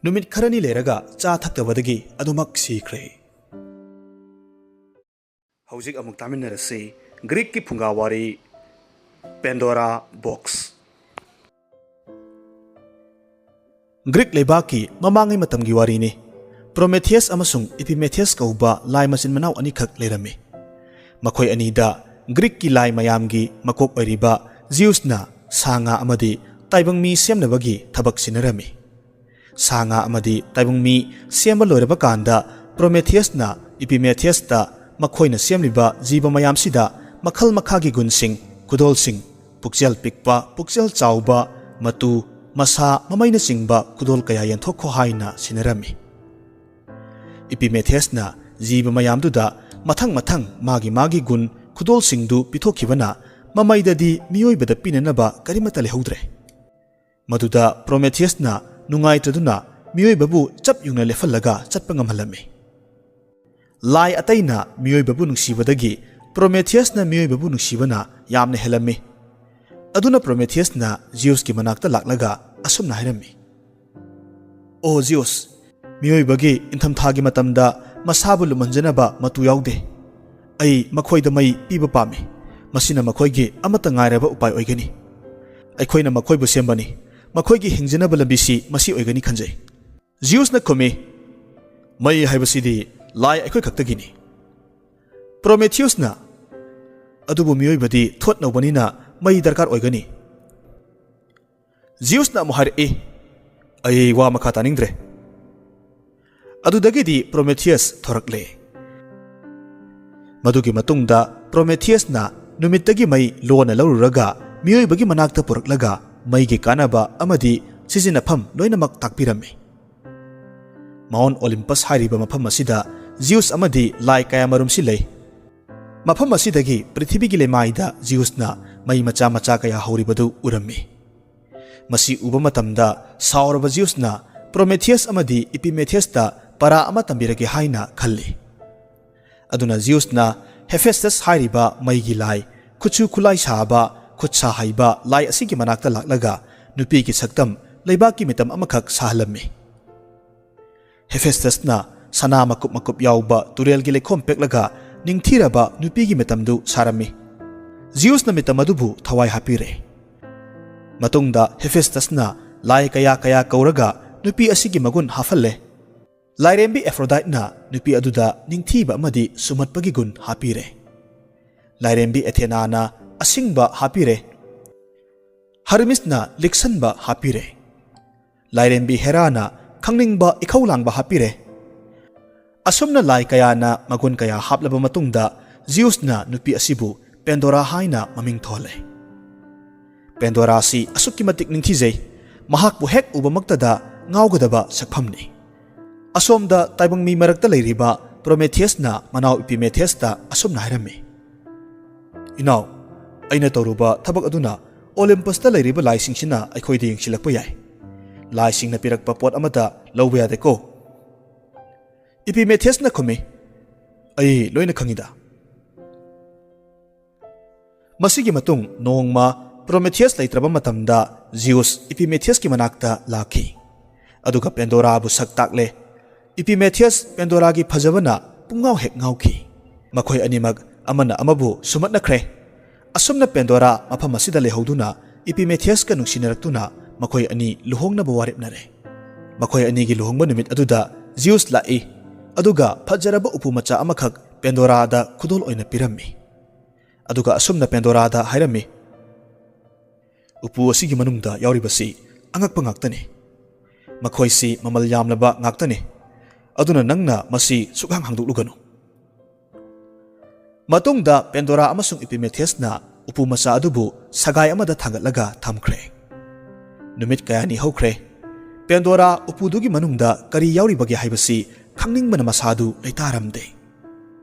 ꯅꯨꯃꯤꯠ ꯈꯔꯅꯤ ꯂꯩꯔꯒ ꯆꯥ ꯊꯛꯇꯕꯗꯒꯤ ꯑꯗꯨꯃꯛ ꯁꯤꯈ꯭ꯔꯦ꯫ ꯍꯧꯖꯤꯛ ꯑꯃꯨꯛ ꯇꯥꯃꯤꯟꯅꯔꯁꯤ ꯒ꯭ꯔꯤꯛꯀꯤ ꯐꯨꯡꯒꯥ ꯋꯥꯔꯤ, ꯄꯦꯟꯗꯣꯔꯥ ꯕꯣꯛꯁ꯫ ꯒ꯭ꯔꯤꯛ ꯂꯩꯕꯥꯛꯀꯤ ꯃꯃꯥꯡꯉꯩ ꯃꯇꯝꯒꯤ ꯋꯥꯔꯤꯅꯤ꯫ ꯄ꯭ꯔꯣꯃꯦꯊꯤꯌꯁ ꯑꯃꯁꯨꯡ ꯏꯄꯤꯃꯦꯊꯤꯌꯁ ꯀꯧꯕ ꯂꯥꯏ ꯃꯆꯤꯟ ꯃꯅꯥꯎ ꯑꯅꯤꯈꯛ ꯂꯩꯔꯝꯃꯤ꯫ ꯃꯈꯣꯏ ꯑꯅꯤꯗ ꯒ꯭ꯔꯤꯛꯀꯤ ꯂꯥꯏ ꯃꯌꯥꯝꯒꯤ ꯃꯀꯣꯛ ꯑꯣꯏꯔꯤꯕ ꯖꯤꯎꯁꯅ ꯁꯥ ꯉꯥ ꯑꯃꯗꯤ ꯇꯥꯏꯕꯪ ꯃꯤ ꯁꯦꯝꯅꯕꯒꯤ ꯊꯕꯛ ꯁꯤꯟꯅꯔꯝꯃꯤ꯫ ꯁꯥ ꯉꯥ ꯑꯃꯗꯤ ꯇꯥꯏꯕꯪ ꯃꯤ ꯁꯦꯝꯕ ꯂꯣꯏꯔꯕ ꯀꯥꯟꯗ, ꯄ꯭ꯔꯣꯃꯦꯊꯤꯌꯁꯅ ꯏꯄꯤꯃꯦꯊꯤꯌꯁꯇ ꯃꯈꯣꯏꯅ ꯁꯦꯝꯂꯤꯕ ꯖꯤꯕ ꯃꯌꯥꯝꯁꯤꯗ ꯃꯈꯜ ꯃꯈꯥꯒꯤ ꯒꯨꯟꯁꯤꯡ, ꯈꯨꯗꯣꯜꯁꯤꯡ, ꯄꯨꯛꯆꯦꯜ ꯄꯤꯛꯄ, ꯄꯨꯛꯆꯦꯜ ꯆꯥꯎꯕ, ꯃꯇꯨ, ꯃꯁꯥ, ꯃꯃꯩꯅꯆꯤꯡꯕ ꯈꯨꯗꯣꯜ ꯀꯌꯥ ꯌꯦꯟꯊꯣꯛꯈꯣ ꯍꯥꯏꯅ ꯁꯤꯟꯅꯔꯝꯃꯤ꯫ ꯏꯄꯤꯃꯦꯊꯤꯌꯁꯅ ꯖꯤꯕ ꯃꯌꯥꯝꯗꯨꯗ ꯃꯊꯪ ꯃꯊꯪ ꯃꯥꯒꯤ ꯃꯥꯒꯤ ꯒꯨꯟ, ꯈꯨꯗꯣꯜꯁꯤꯡꯗꯨ ꯄꯤꯊꯣꯛꯈꯤꯕꯅ ꯃꯃꯩꯗꯗꯤ ꯃꯤꯑꯣꯏꯕꯗ ꯄꯤꯅꯅꯕ ꯀꯔꯤꯃꯠꯇ ꯂꯩꯍꯧꯗ꯭ꯔꯦ꯫ ꯃꯗꯨꯗ ꯄ꯭ꯔꯣꯃꯦꯊꯤꯌꯁꯅ ꯅꯨꯡꯉꯥꯏꯇ꯭ꯔꯗꯨꯅ ꯃꯤꯑꯣꯏꯕꯕꯨ ꯆꯞ ꯌꯨꯡꯅ ꯂꯦꯞꯍꯜꯂꯒ ꯆꯠꯄ ꯉꯝꯍꯜꯂꯝꯃꯤ꯫ ꯂꯥꯏ ꯑꯇꯩꯅ ꯃꯤꯑꯣꯏꯕꯕꯨ ꯅꯨꯡꯁꯤꯕꯗꯒꯤ ꯄ꯭ꯔꯣꯃꯦꯊꯤꯌꯁꯅ ꯃꯤꯑꯣꯏꯕꯕꯨ ꯅꯨꯡꯁꯤꯕꯅ ꯌꯥꯝꯅ ꯍꯦꯜꯂꯝꯃꯤ꯫ ꯑꯗꯨꯅ ꯄ꯭ꯔꯣꯃꯦꯊꯤꯌꯁꯅ ꯖꯤꯎꯁꯀꯤ ꯃꯅꯥꯛꯇ ꯂꯥꯛꯂꯒ ꯑꯁꯨꯝꯅ ꯍꯥꯏꯔꯝꯃꯤ, "ꯑꯣ ꯖꯤꯎꯁ, ꯃꯤꯑꯣꯏꯕꯒꯤ ꯏꯪꯊꯝꯊꯥꯒꯤ ꯃꯇꯝꯗ ꯃꯁꯥꯕꯨ ꯂꯨꯝꯍꯟꯖꯅꯕ ꯃꯇꯨ ꯌꯥꯎꯗꯦ꯫ ꯑꯩ ꯃꯈꯣꯏꯗ ꯃꯩ ꯄꯤꯕ ꯄꯥꯝꯃꯤ꯫ ꯃꯁꯤꯅ ꯃꯈꯣꯏꯒꯤ ꯑꯃꯠꯇ ꯉꯥꯏꯔꯕ ꯎꯄꯥꯏ ꯑꯣꯏꯒꯅꯤ꯫ ꯑꯩꯈꯣꯏꯅ ꯃꯈꯣꯏꯕꯨ ꯁꯦꯝꯕꯅꯤ꯫ ꯃꯈꯣꯏꯒꯤ ꯍꯤꯡꯖꯅꯕ ꯂꯝꯕꯤꯁꯤ ꯃꯁꯤ ꯑꯣꯏꯒꯅꯤ ꯈꯟꯖꯩ꯫" ꯖꯤꯎꯁꯅ ꯈꯨꯝꯃꯤ, "ꯃꯩ ꯍꯥꯏꯕꯁꯤꯗꯤ ꯂꯥꯏ ꯑꯩꯈꯣꯏ ꯈꯛꯇꯒꯤꯅꯤ꯫" ꯄ꯭ꯔꯣꯃꯦꯊꯤꯌꯁꯅ, "ꯑꯗꯨꯕꯨ ꯃꯤꯑꯣꯏꯕꯗꯤ ꯊꯣꯠ ꯅꯧꯕꯅꯤꯅ ꯃꯩ ꯗꯔꯀꯥꯔ ꯑꯣꯏꯒꯅꯤ꯫" ꯖꯤꯎꯁꯅ ꯑꯃꯨꯛ ꯍꯥꯏꯔꯛꯏ, "ꯑꯩ ꯋꯥ ꯃꯈꯥ ꯇꯥꯅꯤꯡꯗ꯭ꯔꯦ꯫" ꯑꯗꯨꯗꯒꯤꯗꯤ ꯄ꯭ꯔꯣꯃꯦꯊꯤꯌꯁ ꯊꯣꯔꯛꯂꯦ꯫ ꯃꯗꯨꯒꯤ ꯃꯇꯨꯡꯗ ꯄ꯭ꯔꯣꯃꯦꯊꯤꯌꯁꯅ ꯅꯨꯃꯤꯠꯇꯒꯤ ꯃꯩ ꯂꯣꯟꯅ ꯂꯧꯔꯨꯔꯒ ꯃꯤꯑꯣꯏꯕꯒꯤ ꯃꯅꯥꯛꯇ ꯄꯨꯔꯛꯂꯒ ꯃꯩꯒꯤ ꯀꯥꯟꯅꯕ ꯑꯃꯗꯤ ꯁꯤꯖꯤꯟꯅꯐꯝ ꯂꯣꯏꯅꯃꯛ ꯇꯥꯛꯄꯤꯔꯝꯃꯤ꯫ ꯃꯥꯎꯟ ꯑꯣꯂꯤꯝꯄꯁ ꯍꯥꯏꯔꯤꯕ ꯃꯐꯝ ꯑꯁꯤꯗ ꯖꯤꯎꯁ ꯑꯃꯗꯤ ꯂꯥꯏ ꯀꯌꯥꯃꯔꯨꯝꯁꯤ ꯂꯩ꯫ ꯃꯐꯝ ꯑꯁꯤꯗꯒꯤ ꯄ꯭ꯔꯤꯊꯤꯕꯤꯒꯤ ꯂꯩꯃꯥꯏꯗ ꯖꯤꯎꯁꯅ ꯃꯩ ꯃꯆꯥ ꯃꯆꯥ ꯀꯌꯥ ꯍꯧꯔꯤꯕꯗꯨ ꯎꯔꯝꯃꯤ꯫ ꯃꯁꯤ ꯎꯕ ꯃꯇꯝꯗ ꯁꯥꯎꯔꯕ ꯖꯤꯎꯁꯅ ꯄ꯭ꯔꯣꯃꯦꯊꯤꯌꯁ ꯑꯃꯗꯤ ꯏꯄꯤꯃꯦꯊꯤꯌꯁꯇ ꯄꯔꯥ ꯑꯃ ꯇꯝꯕꯤꯔꯒꯦ ꯍꯥꯏꯅ ꯈꯜꯂꯤ꯫ ꯑꯗꯨꯅ ꯖꯤꯎꯁꯅ ꯍꯦꯐꯦꯁꯇꯁ ꯍꯥꯏꯔꯤꯕ ꯃꯩꯒꯤ ꯂꯥꯏ, ꯈꯨꯠꯁꯨ ꯈꯨꯠꯂꯥꯏ ꯁꯥꯕ, ꯈꯨꯠ ꯁꯥ ꯍꯩꯕ ꯂꯥꯏ ꯑꯁꯤꯒꯤ ꯃꯅꯥꯛꯇ ꯂꯥꯛꯂꯒ ꯅꯨꯄꯤꯒꯤ ꯁꯛꯇꯝ ꯂꯩꯕꯥꯛꯀꯤ ꯃꯤꯇꯝ ꯑꯃꯈꯛ ꯁꯥꯍꯜꯂꯝꯃꯤ꯫ ꯍꯦꯐꯦꯁꯇꯁꯅ ꯁꯅꯥ ꯃꯀꯨꯞ ꯃꯀꯨꯞ ꯌꯥꯎꯕ ꯇꯨꯔꯦꯜꯒꯤ ꯂꯩꯈꯣꯝ ꯄꯦꯛꯂꯒ ꯅꯤꯡꯊꯤꯔꯕ ꯅꯨꯄꯤꯒꯤ ꯃꯤꯇꯝꯗꯨ ꯁꯥꯔꯝꯃꯤ꯫ ꯖꯤꯎꯁꯅ ꯃꯤꯇꯝ ꯑꯗꯨꯕꯨ ꯊꯋꯥꯏ ꯍꯥꯞꯄꯤꯔꯦ꯫ ꯃꯇꯨꯡꯗ ꯍꯦꯐꯦꯁꯇꯁꯅ ꯂꯥꯏ ꯀꯌꯥ ꯀꯌꯥ ꯀꯧꯔꯒ ꯅꯨꯄꯤ ꯑꯁꯤꯒꯤ ꯃꯒꯨꯟ ꯍꯥꯞꯍꯜꯂꯦ꯫ ꯂꯥꯏꯔꯦꯝꯕꯤ ꯑꯦꯐ꯭ꯔꯣꯗꯥꯏꯠꯅ ꯅꯨꯄꯤ ꯑꯗꯨꯗ ꯅꯤꯡꯊꯤꯕ ꯑꯃꯗꯤ ꯁꯨꯝꯍꯠꯄꯒꯤ ꯒꯨꯟ ꯍꯥꯞꯄꯤꯔꯦ꯫ ꯂꯥꯏꯔꯦꯝꯕꯤ ꯑꯦꯊꯦꯅꯥꯅ ꯑꯁꯤꯡꯕ ꯍꯥꯞꯄꯤꯔꯦ꯫ ꯍꯔꯃꯤꯁꯅ ꯂꯤꯛꯁꯟꯕ ꯍꯥꯞꯄꯤꯔꯦ꯫ ꯂꯥꯏꯔꯦꯝꯕꯤ ꯍꯦꯔꯥꯅ ꯈꯪꯅꯤꯡꯕ ꯏꯈꯧ ꯂꯥꯡꯕ ꯍꯥꯞꯄꯤꯔꯦ꯫ ꯑꯁꯨꯝꯅ ꯂꯥꯏ ꯀꯌꯥꯅ ꯃꯒꯨꯟ ꯀꯌꯥ ꯍꯥꯞꯂꯕ ꯃꯇꯨꯡꯗ ꯖꯤꯎꯁꯅ ꯅꯨꯄꯤ ꯑꯁꯤꯕꯨ ꯄꯦꯟꯗꯣꯔꯥ ꯍꯥꯏꯅ ꯃꯃꯤꯡ ꯊꯣꯜꯂꯦ꯫ ꯄꯦꯟꯗꯣꯔꯥ ꯑꯁꯤ ꯑꯁꯨꯛꯀꯤ ꯃꯇꯤꯛ ꯅꯤꯡꯊꯤꯖꯩ, ꯃꯍꯥꯛꯄꯨ ꯍꯦꯛ ꯎꯕꯃꯛꯇꯗ ꯉꯥꯎꯒꯗꯕ ꯁꯛꯐꯝꯅꯤ꯫ ꯑꯁꯣꯝꯗ ꯇꯥꯏꯕꯪ ꯃꯤ ꯃꯔꯛꯇ ꯂꯩꯔꯤꯕ ꯄ꯭ꯔꯣꯃꯦꯊꯤꯌꯁꯅ ꯃꯅꯥꯎ ꯏꯄꯤꯃꯦꯊꯤꯌꯁꯇ ꯑꯁꯨꯝꯅ ꯍꯥꯏꯔꯝꯃꯤ, "ꯏꯅꯥꯎ, ꯑꯩꯅ ꯇꯧꯔꯨꯕ ꯊꯕꯛ ꯑꯗꯨꯅ ꯑꯣꯂꯤꯝꯄꯁꯇ ꯂꯩꯔꯤꯕ ꯂꯥꯏꯁꯤꯡꯁꯤꯅ ꯑꯩꯈꯣꯏꯗ ꯌꯦꯡꯁꯤꯜꯂꯛꯄ ꯌꯥꯏ꯫ ꯂꯥꯏꯁꯤꯡꯅ ꯄꯤꯔꯛꯄ ꯄꯣꯠ ꯑꯃꯠꯇ ꯂꯧꯕ ꯌꯥꯗꯦꯀꯣ?" ꯏꯄꯤꯃꯦꯊꯤꯌꯁꯅ ꯈꯨꯝꯃꯤ, "ꯑꯩ ꯂꯣꯏꯅ ꯈꯪꯏꯗ꯫" ꯃꯁꯤꯒꯤ ꯃꯇꯨꯡ ꯅꯣꯡꯃ ꯄ꯭ꯔꯣꯃꯦꯊꯤꯌꯁ ꯂꯩꯇ꯭ꯔꯕ ꯃꯇꯝꯗ ꯖꯤꯎꯁ ꯏꯄꯤꯃꯦꯊꯤꯌꯁꯀꯤ ꯃꯅꯥꯛꯇ ꯂꯥꯛꯈꯤ꯫ ꯑꯗꯨꯒ ꯄꯦꯟꯗꯣꯔꯥꯕꯨ ꯁꯛ ꯇꯥꯛꯂꯦ꯫ ꯏꯄꯤꯃꯦꯊꯤꯌꯁ ꯄꯦꯟꯗꯣꯔꯥꯒꯤ ꯐꯖꯕꯅ ꯄꯨꯡꯉꯥꯎ ꯍꯦꯛ ꯉꯥꯎꯈꯤ꯫ ꯃꯈꯣꯏ ꯑꯅꯤꯃꯛ ꯑꯃꯅ ꯑꯃꯕꯨ ꯁꯨꯝꯍꯠꯅꯈ꯭ꯔꯦ꯫ ꯑꯁꯨꯝꯅ ꯄꯦꯟꯗꯣꯔꯥ ꯃꯐꯝ ꯑꯁꯤꯗ ꯂꯩꯍꯧꯗꯨꯅ ꯏꯄꯤꯃꯦꯊꯤꯌꯁꯀ ꯅꯨꯡꯁꯤꯅꯔꯛꯇꯨꯅ ꯃꯈꯣꯏ ꯑꯅꯤ ꯂꯨꯍꯣꯡꯅꯕ ꯋꯥꯔꯦꯞꯅꯔꯦ꯫ ꯃꯈꯣꯏ ꯑꯅꯤꯒꯤ ꯂꯨꯍꯣꯡꯕ ꯅꯨꯃꯤꯠ ꯑꯗꯨꯗ ꯖꯤꯎꯁ ꯂꯥꯛꯏ, ꯑꯗꯨꯒ ꯐꯖꯔꯕ ꯎꯄꯨ ꯃꯆꯥ ꯑꯃꯈꯛ ꯄꯦꯟꯗꯣꯔꯥꯗ ꯈꯨꯗꯣꯜ ꯑꯣꯏꯅ ꯄꯤꯔꯝꯃꯤ꯫ ꯑꯗꯨꯒ ꯑꯁꯨꯝꯅ ꯄꯦꯟꯗꯣꯔꯥꯗ ꯍꯥꯏꯔꯝꯃꯤ, "ꯎꯄꯨ ꯑꯁꯤꯒꯤ ꯃꯅꯨꯡꯗ ꯌꯥꯎꯔꯤꯕꯁꯤ ꯑꯉꯛꯄ ꯉꯥꯛꯇꯅꯤ꯫ ꯃꯈꯣꯏꯁꯤ ꯃꯃꯜ ꯌꯥꯝꯂꯕ ꯉꯥꯛꯇꯅꯤ꯫ ꯑꯗꯨꯅ ꯅꯪꯅ ꯃꯁꯤ ꯁꯨꯛꯍꯥꯡ ꯍꯥꯡꯗꯣꯛꯂꯨꯒꯅꯨ꯫" ꯃꯇꯨꯡꯗ ꯄꯦꯟꯗꯣꯔꯥ ꯑꯃꯁꯨꯡ ꯏꯄꯤꯃꯦꯊꯤꯌꯁꯅ ꯎꯄꯨ ꯃꯆꯥ ꯑꯗꯨꯕꯨ ꯁꯒꯥꯏ ꯑꯃꯗ ꯊꯥꯡꯒꯠꯂꯒ ꯊꯝꯈ꯭ꯔꯦ꯫ ꯅꯨꯃꯤꯠ ꯀꯌꯥꯅꯤ ꯍꯧꯈ꯭ꯔꯦ꯫ ꯄꯦꯟꯗꯣꯔꯥ ꯎꯄꯨꯗꯨꯒꯤ ꯃꯅꯨꯡꯗ ꯀꯔꯤ ꯌꯥꯎꯔꯤꯕꯒꯦ ꯍꯥꯏꯕꯁꯤ ꯈꯪꯅꯤꯡꯕꯅ ꯃꯁꯥꯗꯨ ꯂꯩꯇꯥꯔꯝꯗꯦ꯫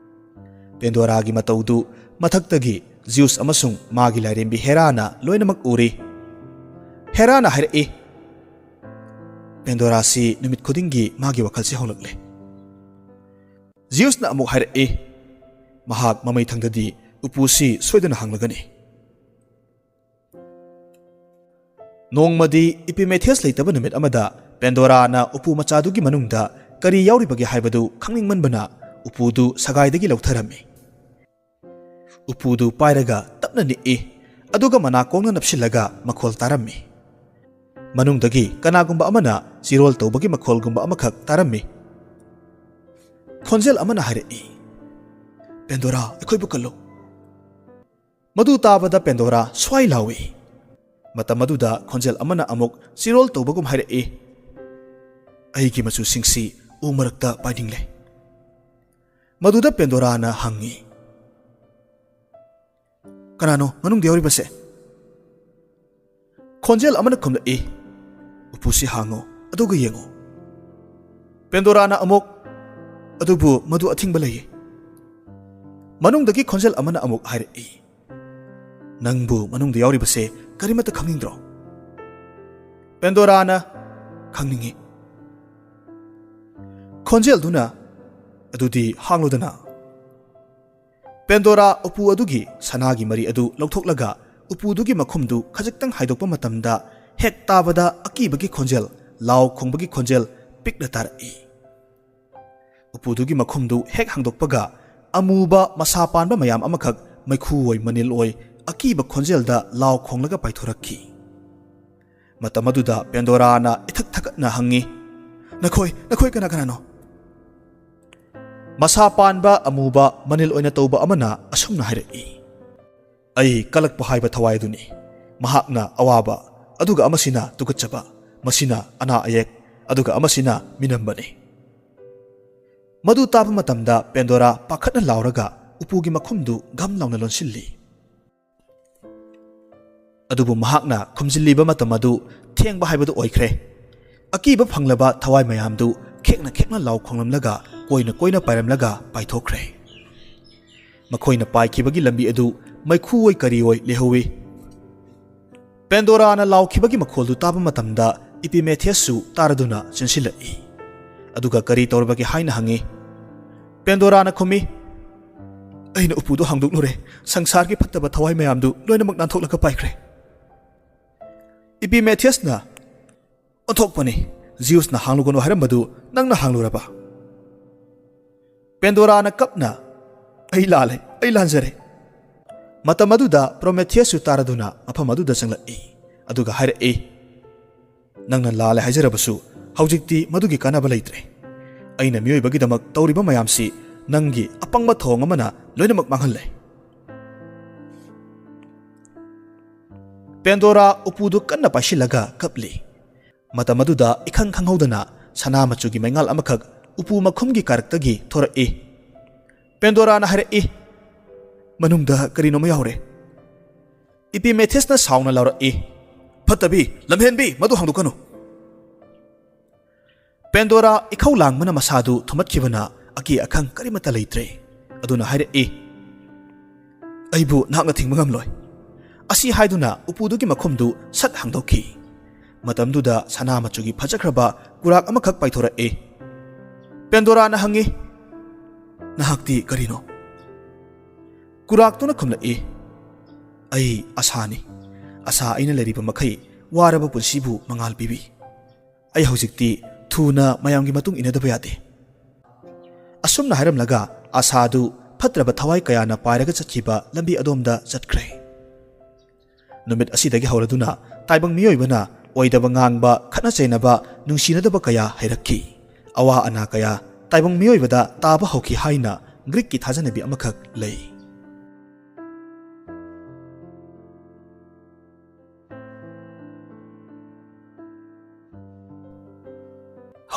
ꯄꯦꯟꯗꯣꯔꯥꯒꯤ ꯃꯇꯧꯗꯨ ꯃꯊꯛꯇꯒꯤ ꯖꯤꯎꯁ ꯑꯃꯁꯨꯡ ꯃꯥꯒꯤ ꯂꯥꯏꯔꯦꯝꯕꯤ ꯍꯦꯔꯥꯅ ꯂꯣꯏꯅꯃꯛ ꯎꯔꯤ꯫ ꯍꯦꯔꯥꯅ ꯍꯥꯏꯔꯛꯏ, "ꯄꯦꯟꯗꯣꯔꯥꯁꯤ ꯅꯨꯃꯤꯠ ꯈꯨꯗꯤꯡꯒꯤ ꯃꯥꯒꯤ ꯋꯥꯈꯜꯁꯤ ꯍꯣꯡꯂꯛꯂꯦ꯫" ꯖꯤꯎꯁꯅ ꯑꯃꯨꯛ ꯍꯥꯏꯔꯛꯏ, "ꯃꯍꯥꯛ ꯃꯃꯩ ꯊꯪꯗꯗꯤ ꯎꯄꯨꯁꯤ ꯁꯣꯏꯗꯅ ꯍꯥꯡꯂꯒꯅꯤ꯫" ꯅꯣꯡꯃꯗꯤ ꯏꯄꯤꯃꯦꯊꯤꯌꯁ ꯂꯩꯇꯕ ꯅꯨꯃꯤꯠ ꯑꯃꯗ ꯄꯦꯟꯗꯣꯔꯥꯅ ꯎꯄꯨ ꯃꯆꯥꯗꯨꯒꯤ ꯃꯅꯨꯡꯗ ꯀꯔꯤ ꯌꯥꯎꯔꯤꯕꯒꯦ ꯍꯥꯏꯕꯗꯨ ꯈꯪꯅꯤꯡꯃꯟꯕꯅ ꯎꯄꯨꯗꯨ ꯁꯒꯥꯏꯗꯒꯤ ꯂꯧꯊꯔꯝꯃꯤ꯫ ꯎꯄꯨꯗꯨ ꯄꯥꯏꯔꯒ ꯇꯞꯅ ꯅꯤꯛꯏ, ꯑꯗꯨꯒ ꯃꯅꯥꯀꯣꯡꯅ ꯅꯞꯁꯤꯜꯂꯒ ꯃꯈꯣꯜ ꯇꯥꯔꯝꯃꯤ꯫ ꯃꯅꯨꯡꯗꯒꯤ ꯀꯅꯥꯒꯨꯝꯕ ꯑꯃꯅ ꯆꯤꯔꯣꯜ ꯇꯧꯕꯒꯤ ꯃꯈꯣꯜꯒꯨꯝꯕ ꯑꯃꯈꯛ ꯇꯥꯔꯝꯃꯤ꯫ ꯈꯣꯟꯖꯦꯜ ꯑꯃꯅ ꯍꯥꯏꯔꯛꯏ, "ꯄꯦꯟꯗꯣꯔꯥ, ꯑꯩꯈꯣꯏꯕꯨ ꯀꯜꯂꯨ!" ꯃꯗꯨ ꯇꯥꯕꯗ ꯄꯦꯟꯗꯣꯔꯥ ꯁ꯭ꯋꯥꯏ ꯂꯥꯎꯏ꯫ ꯃꯇꯝ ꯑꯗꯨꯗ ꯈꯣꯟꯖꯦꯜ ꯑꯃꯅ ꯑꯃꯨꯛ ꯆꯤꯔꯣꯜ ꯇꯧꯕꯒꯨꯝ ꯍꯥꯏꯔꯛꯏ, "ꯑꯩꯒꯤ ꯃꯆꯨꯁꯤꯡꯁꯤ ꯎ ꯃꯔꯛꯇ ꯄꯥꯏꯅꯤꯡꯂꯦ꯫" ꯃꯗꯨꯗ ꯄꯦꯟꯗꯣꯔꯥꯅ ꯍꯪꯉꯤ, "ꯀꯅꯥꯅꯣ ꯃꯅꯨꯡꯗ ꯌꯥꯎꯔꯤꯕꯁꯦ?" ꯈꯣꯟꯖꯦꯜ ꯑꯃꯅ ꯈꯨꯝꯂꯛꯏ, "ꯎꯄꯨꯁꯤ ꯍꯥꯡꯉꯨ, ꯑꯗꯨꯒ ꯌꯦꯡꯉꯨ꯫" ꯄꯦꯟꯗꯣꯔꯥꯅ ꯑꯃꯨꯛ, "ꯑꯗꯨꯕꯨ ꯃꯗꯨ ꯑꯊꯤꯡꯕ ꯂꯩꯌꯦ꯫" ꯃꯅꯨꯡꯗꯒꯤ ꯈꯣꯟꯖꯦꯜ ꯑꯃꯅ ꯑꯃꯨꯛ ꯍꯥꯏꯔꯛꯏ, "ꯅꯪꯕꯨ ꯃꯅꯨꯡꯗ ꯌꯥꯎꯔꯤꯕꯁꯦ ꯀꯔꯤꯃꯠꯇ ꯈꯪꯅꯤꯡꯗ꯭ꯔꯣ?" ꯄꯦꯟꯗꯣꯔꯥꯅ, "ꯈꯪꯅꯤꯡꯏ꯫" ꯈꯣꯟꯖꯦꯜꯗꯨꯅ, "ꯑꯗꯨꯗꯤ ꯍꯥꯡꯂꯨꯗꯅ꯫" ꯄꯦꯟꯗꯣꯔꯥ ꯎꯄꯨ ꯑꯗꯨꯒꯤ ꯁꯅꯥꯒꯤ ꯃꯔꯤ ꯑꯗꯨ ꯂꯧꯊꯣꯛꯂꯒ ꯎꯄꯨꯗꯨꯒꯤ ꯃꯈꯨꯝꯗꯨ ꯈꯖꯤꯛꯇꯪ ꯍꯥꯏꯗꯣꯛꯄ ꯃꯇꯝꯗ, ꯍꯦꯛ ꯇꯥꯕꯗ ꯑꯀꯤꯕꯒꯤ ꯈꯣꯟꯖꯦꯜ, ꯂꯥꯎ ꯈꯣꯡꯕꯒꯤ ꯈꯣꯟꯖꯦꯜ ꯄꯤꯛꯅ ꯇꯥꯔꯛꯏ꯫ ꯎꯄꯨꯗꯨꯒꯤ ꯃꯈꯨꯝꯗꯨ ꯍꯦꯛ ꯍꯥꯡꯗꯣꯛꯄꯒ, ꯑꯃꯨꯕ ꯃꯁꯥ ꯄꯥꯟꯕ ꯃꯌꯥꯝ ꯑꯃꯈꯛ ꯃꯩꯈꯨ ꯑꯣꯏ ꯃꯅꯤꯜ ꯑꯣꯏ ꯑꯀꯤꯕ ꯈꯣꯟꯖꯦꯜꯗ ꯂꯥꯎ ꯈꯣꯡꯂꯒ ꯄꯥꯏꯊꯣꯔꯛꯈꯤ꯫ ꯃꯇꯝ ꯑꯗꯨꯗ ꯄꯦꯟꯗꯣꯔꯥꯅ ꯏꯊꯛ ꯊꯛꯀꯠꯅ ꯍꯪꯉꯤ, "ꯅꯈꯣꯏ, ꯅꯈꯣꯏ ꯀꯅꯥ ꯀꯅꯥꯅꯣ?" ꯃꯁꯥ ꯄꯥꯟꯕ ꯑꯃꯨꯕ ꯃꯅꯤꯜ ꯑꯣꯏꯅ ꯇꯧꯕ ꯑꯃꯅ ꯑꯁꯨꯝꯅ ꯍꯥꯏꯔꯛꯏ, "ꯑꯩ ꯀꯂꯛꯄ ꯍꯥꯏꯕ ꯊꯋꯥꯏ ꯑꯗꯨꯅꯤ꯫ ꯃꯍꯥꯛꯅ ꯑꯋꯥꯕ, ꯑꯗꯨꯒ ꯑꯃꯁꯤꯅ ꯇꯨꯀꯠꯆꯕ, ꯃꯁꯤꯅ ꯑꯅꯥ ꯑꯌꯦꯛ, ꯑꯗꯨꯒ ꯑꯃꯁꯤꯅ ꯃꯤꯅꯝꯕꯅꯤ꯫" ꯃꯗꯨ ꯇꯥꯕ ꯃꯇꯝꯗ ꯄꯦꯟꯗꯣꯔꯥ ꯄꯥꯈꯠꯅ ꯂꯥꯎꯔꯒ ꯎꯄꯨꯒꯤ ꯃꯈꯨꯝꯗꯨ ꯘꯝ ꯂꯥꯎꯅ ꯂꯣꯟꯁꯤꯜꯂꯤ꯫ ꯑꯗꯨꯕꯨ ꯃꯍꯥꯛꯅ ꯈꯨꯝꯖꯤꯜꯂꯤꯕ ꯃꯇꯝ ꯑꯗꯨ ꯊꯦꯡꯕ ꯍꯥꯏꯕꯗꯨ ꯑꯣꯏꯈ꯭ꯔꯦ꯫ ꯑꯀꯤꯕ ꯐꯪꯂꯕ ꯊꯋꯥꯏ ꯃꯌꯥꯝꯗꯨ ꯈꯦꯛꯅ ꯈꯦꯛꯅ ꯂꯥꯎ ꯈꯣꯡꯂꯝꯂꯒ, ꯀꯣꯏꯅ ꯀꯣꯏꯅ ꯄꯥꯏꯔꯝꯂꯒ ꯄꯥꯏꯊꯣꯛꯈ꯭ꯔꯦ꯫ ꯃꯈꯣꯏꯅ ꯄꯥꯏꯈꯤꯕꯒꯤ ꯂꯝꯕꯤ ꯑꯗꯨ ꯃꯩꯈꯨ ꯑꯣꯏ ꯀꯔꯤ ꯑꯣꯏ ꯂꯩꯍꯧꯏ꯫ ꯄꯦꯟꯗꯣꯔꯥꯅ ꯂꯥꯎꯈꯤꯕꯒꯤ ꯃꯈꯣꯜꯗꯨ ꯇꯥꯕ ꯃꯇꯝꯗ ꯏꯄꯤꯃꯦꯊꯤꯌꯁꯁꯨ ꯇꯥꯔꯗꯨꯅ ꯆꯦꯟꯁꯤꯜꯂꯛꯏ꯫ ꯑꯗꯨꯒ ꯀꯔꯤ ꯇꯧꯔꯕꯒꯦ ꯍꯥꯏꯅ ꯍꯪꯉꯤ꯫ ꯄꯦꯟꯗꯣꯔꯥꯅ ꯈꯨꯝꯃꯤ, "ꯑꯩꯅ ꯎꯄꯨꯗꯨ ꯍꯥꯡꯗꯣꯛꯂꯨꯔꯦ, ꯁꯪꯁꯥꯔꯒꯤ ꯐꯠꯇꯕ ꯊꯋꯥꯏ ꯃꯌꯥꯝꯗꯨ ꯂꯣꯏꯅꯃꯛ ꯅꯥꯟꯊꯣꯛꯂꯒ ꯄꯥꯏꯈ꯭ꯔꯦ꯫" ꯏꯄꯤꯃꯦꯊꯤꯌꯁꯅ, "ꯑꯣꯟꯊꯣꯛꯄꯅꯤ, ꯖꯤꯎꯁꯅ ꯍꯥꯡꯂꯨꯒꯅꯨ ꯍꯥꯏꯔꯝꯕꯗꯨ ꯅꯪꯅ ꯍꯥꯡꯂꯨꯔꯕ?" ꯄꯦꯟꯗꯣꯔꯥꯅ ꯀꯞꯅ, "ꯑꯩ ꯂꯥꯜꯂꯦ, ꯑꯩ ꯂꯥꯟꯖꯔꯦ꯫" ꯃꯇꯝ ꯑꯗꯨꯗ ꯄ꯭ꯔꯣꯃꯦꯊꯤꯌꯁꯁꯨ ꯇꯥꯔꯗꯨꯅ ꯃꯐꯝ ꯑꯗꯨꯗ ꯆꯪꯂꯛꯏ꯫ ꯑꯗꯨꯒ ꯍꯥꯏꯔꯛꯏ, ꯅꯪꯅ ꯂꯥꯜꯂꯦ ꯍꯥꯏꯖꯔꯕꯁꯨ, ꯍꯧꯖꯤꯛꯇꯤ ꯃꯗꯨꯒꯤ ꯀꯥꯟꯅꯕ ꯂꯩꯇ꯭ꯔꯦ꯫ ꯑꯩꯅ ꯃꯤꯑꯣꯏꯕꯒꯤꯗꯃꯛ ꯇꯧꯔꯤꯕ ꯃꯌꯥꯝꯁꯤ ꯅꯪꯒꯤ ꯑꯄꯪꯕ ꯊꯧꯑꯣꯡ ꯑꯃꯅ ꯂꯣꯏꯅꯃꯛ ꯃꯥꯡꯍꯜꯂꯦ꯫ ꯄꯦꯟꯗꯣꯔꯥ ꯎꯄꯨꯗꯨ ꯀꯟꯅ ꯄꯥꯏꯁꯤꯜꯂꯒ ꯀꯞꯂꯤ꯫ ꯃꯇꯝ ꯑꯗꯨꯗ ꯏꯈꯪ ꯈꯪꯍꯧꯗꯅ ꯁꯅꯥ ꯃꯆꯨꯒꯤ ꯃꯩꯉꯥꯜ ꯑꯃꯈꯛ ꯎꯄꯨ ꯃꯈꯨꯝꯒꯤ ꯀꯥꯔꯛꯇꯒꯤ ꯊꯣꯔꯛꯏ꯫ ꯄꯦꯟꯗꯣꯔꯥꯅ ꯍꯥꯏꯔꯛꯏ, "ꯃꯅꯨꯡꯗ ꯀꯔꯤꯅꯣꯃ ꯌꯥꯎꯔꯦ!" ꯏꯄꯤꯃꯦꯊꯤꯁꯅ ꯁꯥꯎꯅ ꯂꯥꯎꯔꯛꯏ, "ꯐꯠꯇꯕꯤ, ꯂꯝꯍꯦꯟꯕꯤ, ꯃꯗꯨ ꯍꯥꯡꯗꯣꯛꯀꯅꯨ!" ꯄꯦꯟꯗꯣꯔꯥ ꯏꯈꯧ ꯂꯥꯡꯕꯅ ꯃꯁꯥꯗꯨ ꯊꯨꯝꯃꯠꯈꯤꯕꯅ ꯑꯀꯤ ꯑꯈꯪ ꯀꯔꯤꯃꯠꯇ ꯂꯩꯇ꯭ꯔꯦ꯫ ꯑꯗꯨꯅ ꯍꯥꯏꯔꯛꯏ, "ꯑꯩꯕꯨ ꯅꯍꯥꯛꯅ ꯊꯤꯡꯕ ꯉꯝꯂꯣꯏ!" ꯑꯁꯤ ꯍꯥꯏꯗꯨꯅ ꯎꯄꯨꯗꯨꯒꯤ ꯃꯈꯨꯝꯗꯨ ꯁꯠ ꯍꯥꯡꯗꯣꯛꯈꯤ꯫ ꯃꯇꯝꯗꯨꯗ ꯁꯅꯥ ꯃꯆꯨꯒꯤ ꯐꯖꯈ꯭ꯔꯕ ꯀꯨꯔꯥꯛ ꯑꯃꯈꯛ ꯄꯥꯏꯊꯣꯔꯛꯏ꯫ ꯄꯦꯟꯗꯣꯔꯥꯅ ꯍꯪꯉꯤ, "ꯅꯍꯥꯛꯇꯤ ꯀꯔꯤꯅꯣ?" ꯀꯨꯔꯥꯛꯇꯨꯅ ꯈꯨꯝꯂꯛꯏ, "ꯑꯩ ꯑꯁꯥꯅꯤ꯫ ꯑꯁꯥ ꯑꯩꯅ ꯂꯩꯔꯤꯕ ꯃꯈꯩ ꯋꯥꯔꯕ ꯄꯨꯟꯁꯤꯕꯨ ꯃꯉꯥꯜ ꯄꯤꯕꯤ꯫ ꯑꯩ ꯍꯧꯖꯤꯛꯇꯤ ꯊꯨꯅ ꯃꯌꯥꯝꯒꯤ ꯃꯇꯨꯡ ꯏꯟꯅꯗꯕ ꯌꯥꯗꯦ꯫" ꯑꯁꯨꯝꯅ ꯍꯥꯏꯔꯝꯂꯒ ꯑꯁꯥꯗꯨ ꯐꯠꯇ꯭ꯔꯕ ꯊꯋꯥꯏ ꯀꯌꯥꯅ ꯄꯥꯏꯔꯒ ꯆꯠꯈꯤꯕ ꯂꯝꯕꯤ ꯑꯗꯣꯝꯗ ꯆꯠꯈ꯭ꯔꯦ꯫ ꯅꯨꯃꯤꯠ ꯑꯁꯤꯗꯒꯤ ꯍꯧꯔꯗꯨꯅ ꯇꯥꯏꯕꯪ ꯃꯤꯑꯣꯏꯕꯅ ꯑꯣꯏꯗꯕ ꯉꯥꯡꯕ, ꯈꯠꯅ ꯆꯩꯅꯕ, ꯅꯨꯡꯁꯤꯅꯗꯕ ꯀꯌꯥ ꯍꯩꯔꯛꯈꯤ꯫ ꯑꯋꯥ ꯑꯅꯥ ꯀꯌꯥ ꯇꯥꯏꯕꯪ ꯃꯤꯑꯣꯏꯕꯗ ꯇꯥꯕ ꯍꯧꯈꯤ ꯍꯥꯏꯅ ꯒ꯭ꯔꯤꯛꯀꯤ ꯊꯥꯖꯅꯕꯤ ꯑꯃꯈꯛ ꯂꯩ꯫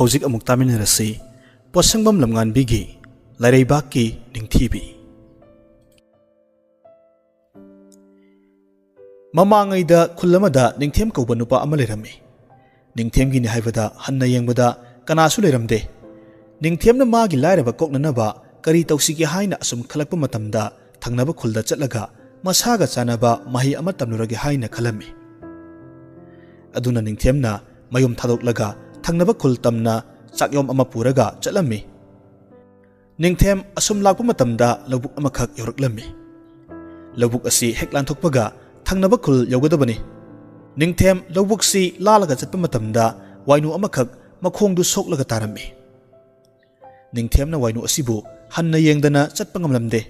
ꯍꯧꯖꯤꯛ ꯑꯃꯨꯛ ꯇꯥꯃꯤꯟꯅꯔꯁꯤ, ꯄꯣꯠꯁꯪꯕꯝ ꯂꯝꯉꯥꯟꯕꯤꯒꯤ ꯂꯥꯏꯔꯩꯕꯥꯛꯀꯤ ꯅꯤꯡꯊꯤꯕꯤ꯫ ꯃꯃꯥꯡꯉꯩꯗ ꯈꯨꯜ ꯑꯃꯗ ꯅꯤꯡꯊꯦꯝ ꯀꯧꯕ ꯅꯨꯄꯥ ꯑꯃ ꯂꯩꯔꯝꯃꯤ꯫ ꯅꯤꯡꯊꯦꯝꯒꯤꯅꯤ ꯍꯥꯏꯕꯗ ꯍꯟꯅ ꯌꯦꯡꯕꯗ ꯀꯅꯥꯁꯨ ꯂꯩꯔꯝꯗꯦ꯫ ꯅꯤꯡꯊꯦꯝꯅ ꯃꯥꯒꯤ ꯂꯥꯏꯔꯕ ꯀꯣꯛꯅꯅꯕ ꯀꯔꯤ ꯇꯧꯁꯤꯒꯦ ꯍꯥꯏꯅ ꯑꯁꯨꯝ ꯈꯜꯂꯛꯄ ꯃꯇꯝꯗ, ꯊꯪꯅꯕ ꯈꯨꯜꯗ ꯆꯠꯂꯒ ꯃꯁꯥꯒ ꯆꯥꯟꯅꯕ ꯃꯍꯩ ꯑꯃ ꯇꯝꯂꯨꯔꯒꯦ ꯍꯥꯏꯅ ꯈꯜꯂꯝꯃꯤ꯫ ꯑꯗꯨꯅ ꯅꯤꯡꯊꯦꯝꯅ ꯃꯌꯨꯝ ꯊꯥꯗꯣꯛꯂꯒ ꯊꯪꯅꯕ ꯈꯨꯜ ꯇꯝꯅ ꯆꯥꯛꯌꯣꯝ ꯑꯃ ꯄꯨꯔꯒ ꯆꯠꯂꯝꯃꯤ꯫ ꯅꯤꯡꯊꯦꯝ ꯑꯁꯨꯝ ꯂꯥꯛꯄ ꯃꯇꯝꯗ ꯂꯧꯕꯨꯛ ꯑꯃꯈꯛ ꯌꯧꯔꯛꯂꯝꯃꯤ꯫ ꯂꯧꯕꯨꯛ ꯑꯁꯤ ꯍꯦꯛ ꯂꯥꯟꯊꯣꯛꯄꯒ ꯊꯪꯅꯕ ꯈꯨꯜ ꯌꯧꯒꯗꯕꯅꯤ꯫ ꯅꯤꯡꯊꯦꯝ ꯂꯧꯕꯨꯛꯁꯤ ꯂꯥꯜꯂꯒ ꯆꯠꯄ ꯃꯇꯝꯗ ꯋꯥꯏꯅꯨ ꯑꯃꯈꯛ ꯃꯈꯣꯡꯗꯨ ꯁꯣꯛꯂꯒ ꯇꯥꯔꯝꯃꯤ꯫ ꯅꯤꯡꯊꯦꯝꯅ ꯋꯥꯏꯅꯨ ꯑꯁꯤꯕꯨ ꯍꯟꯅ ꯌꯦꯡꯗꯅ ꯆꯠꯄ ꯉꯝꯂꯝꯗꯦ꯫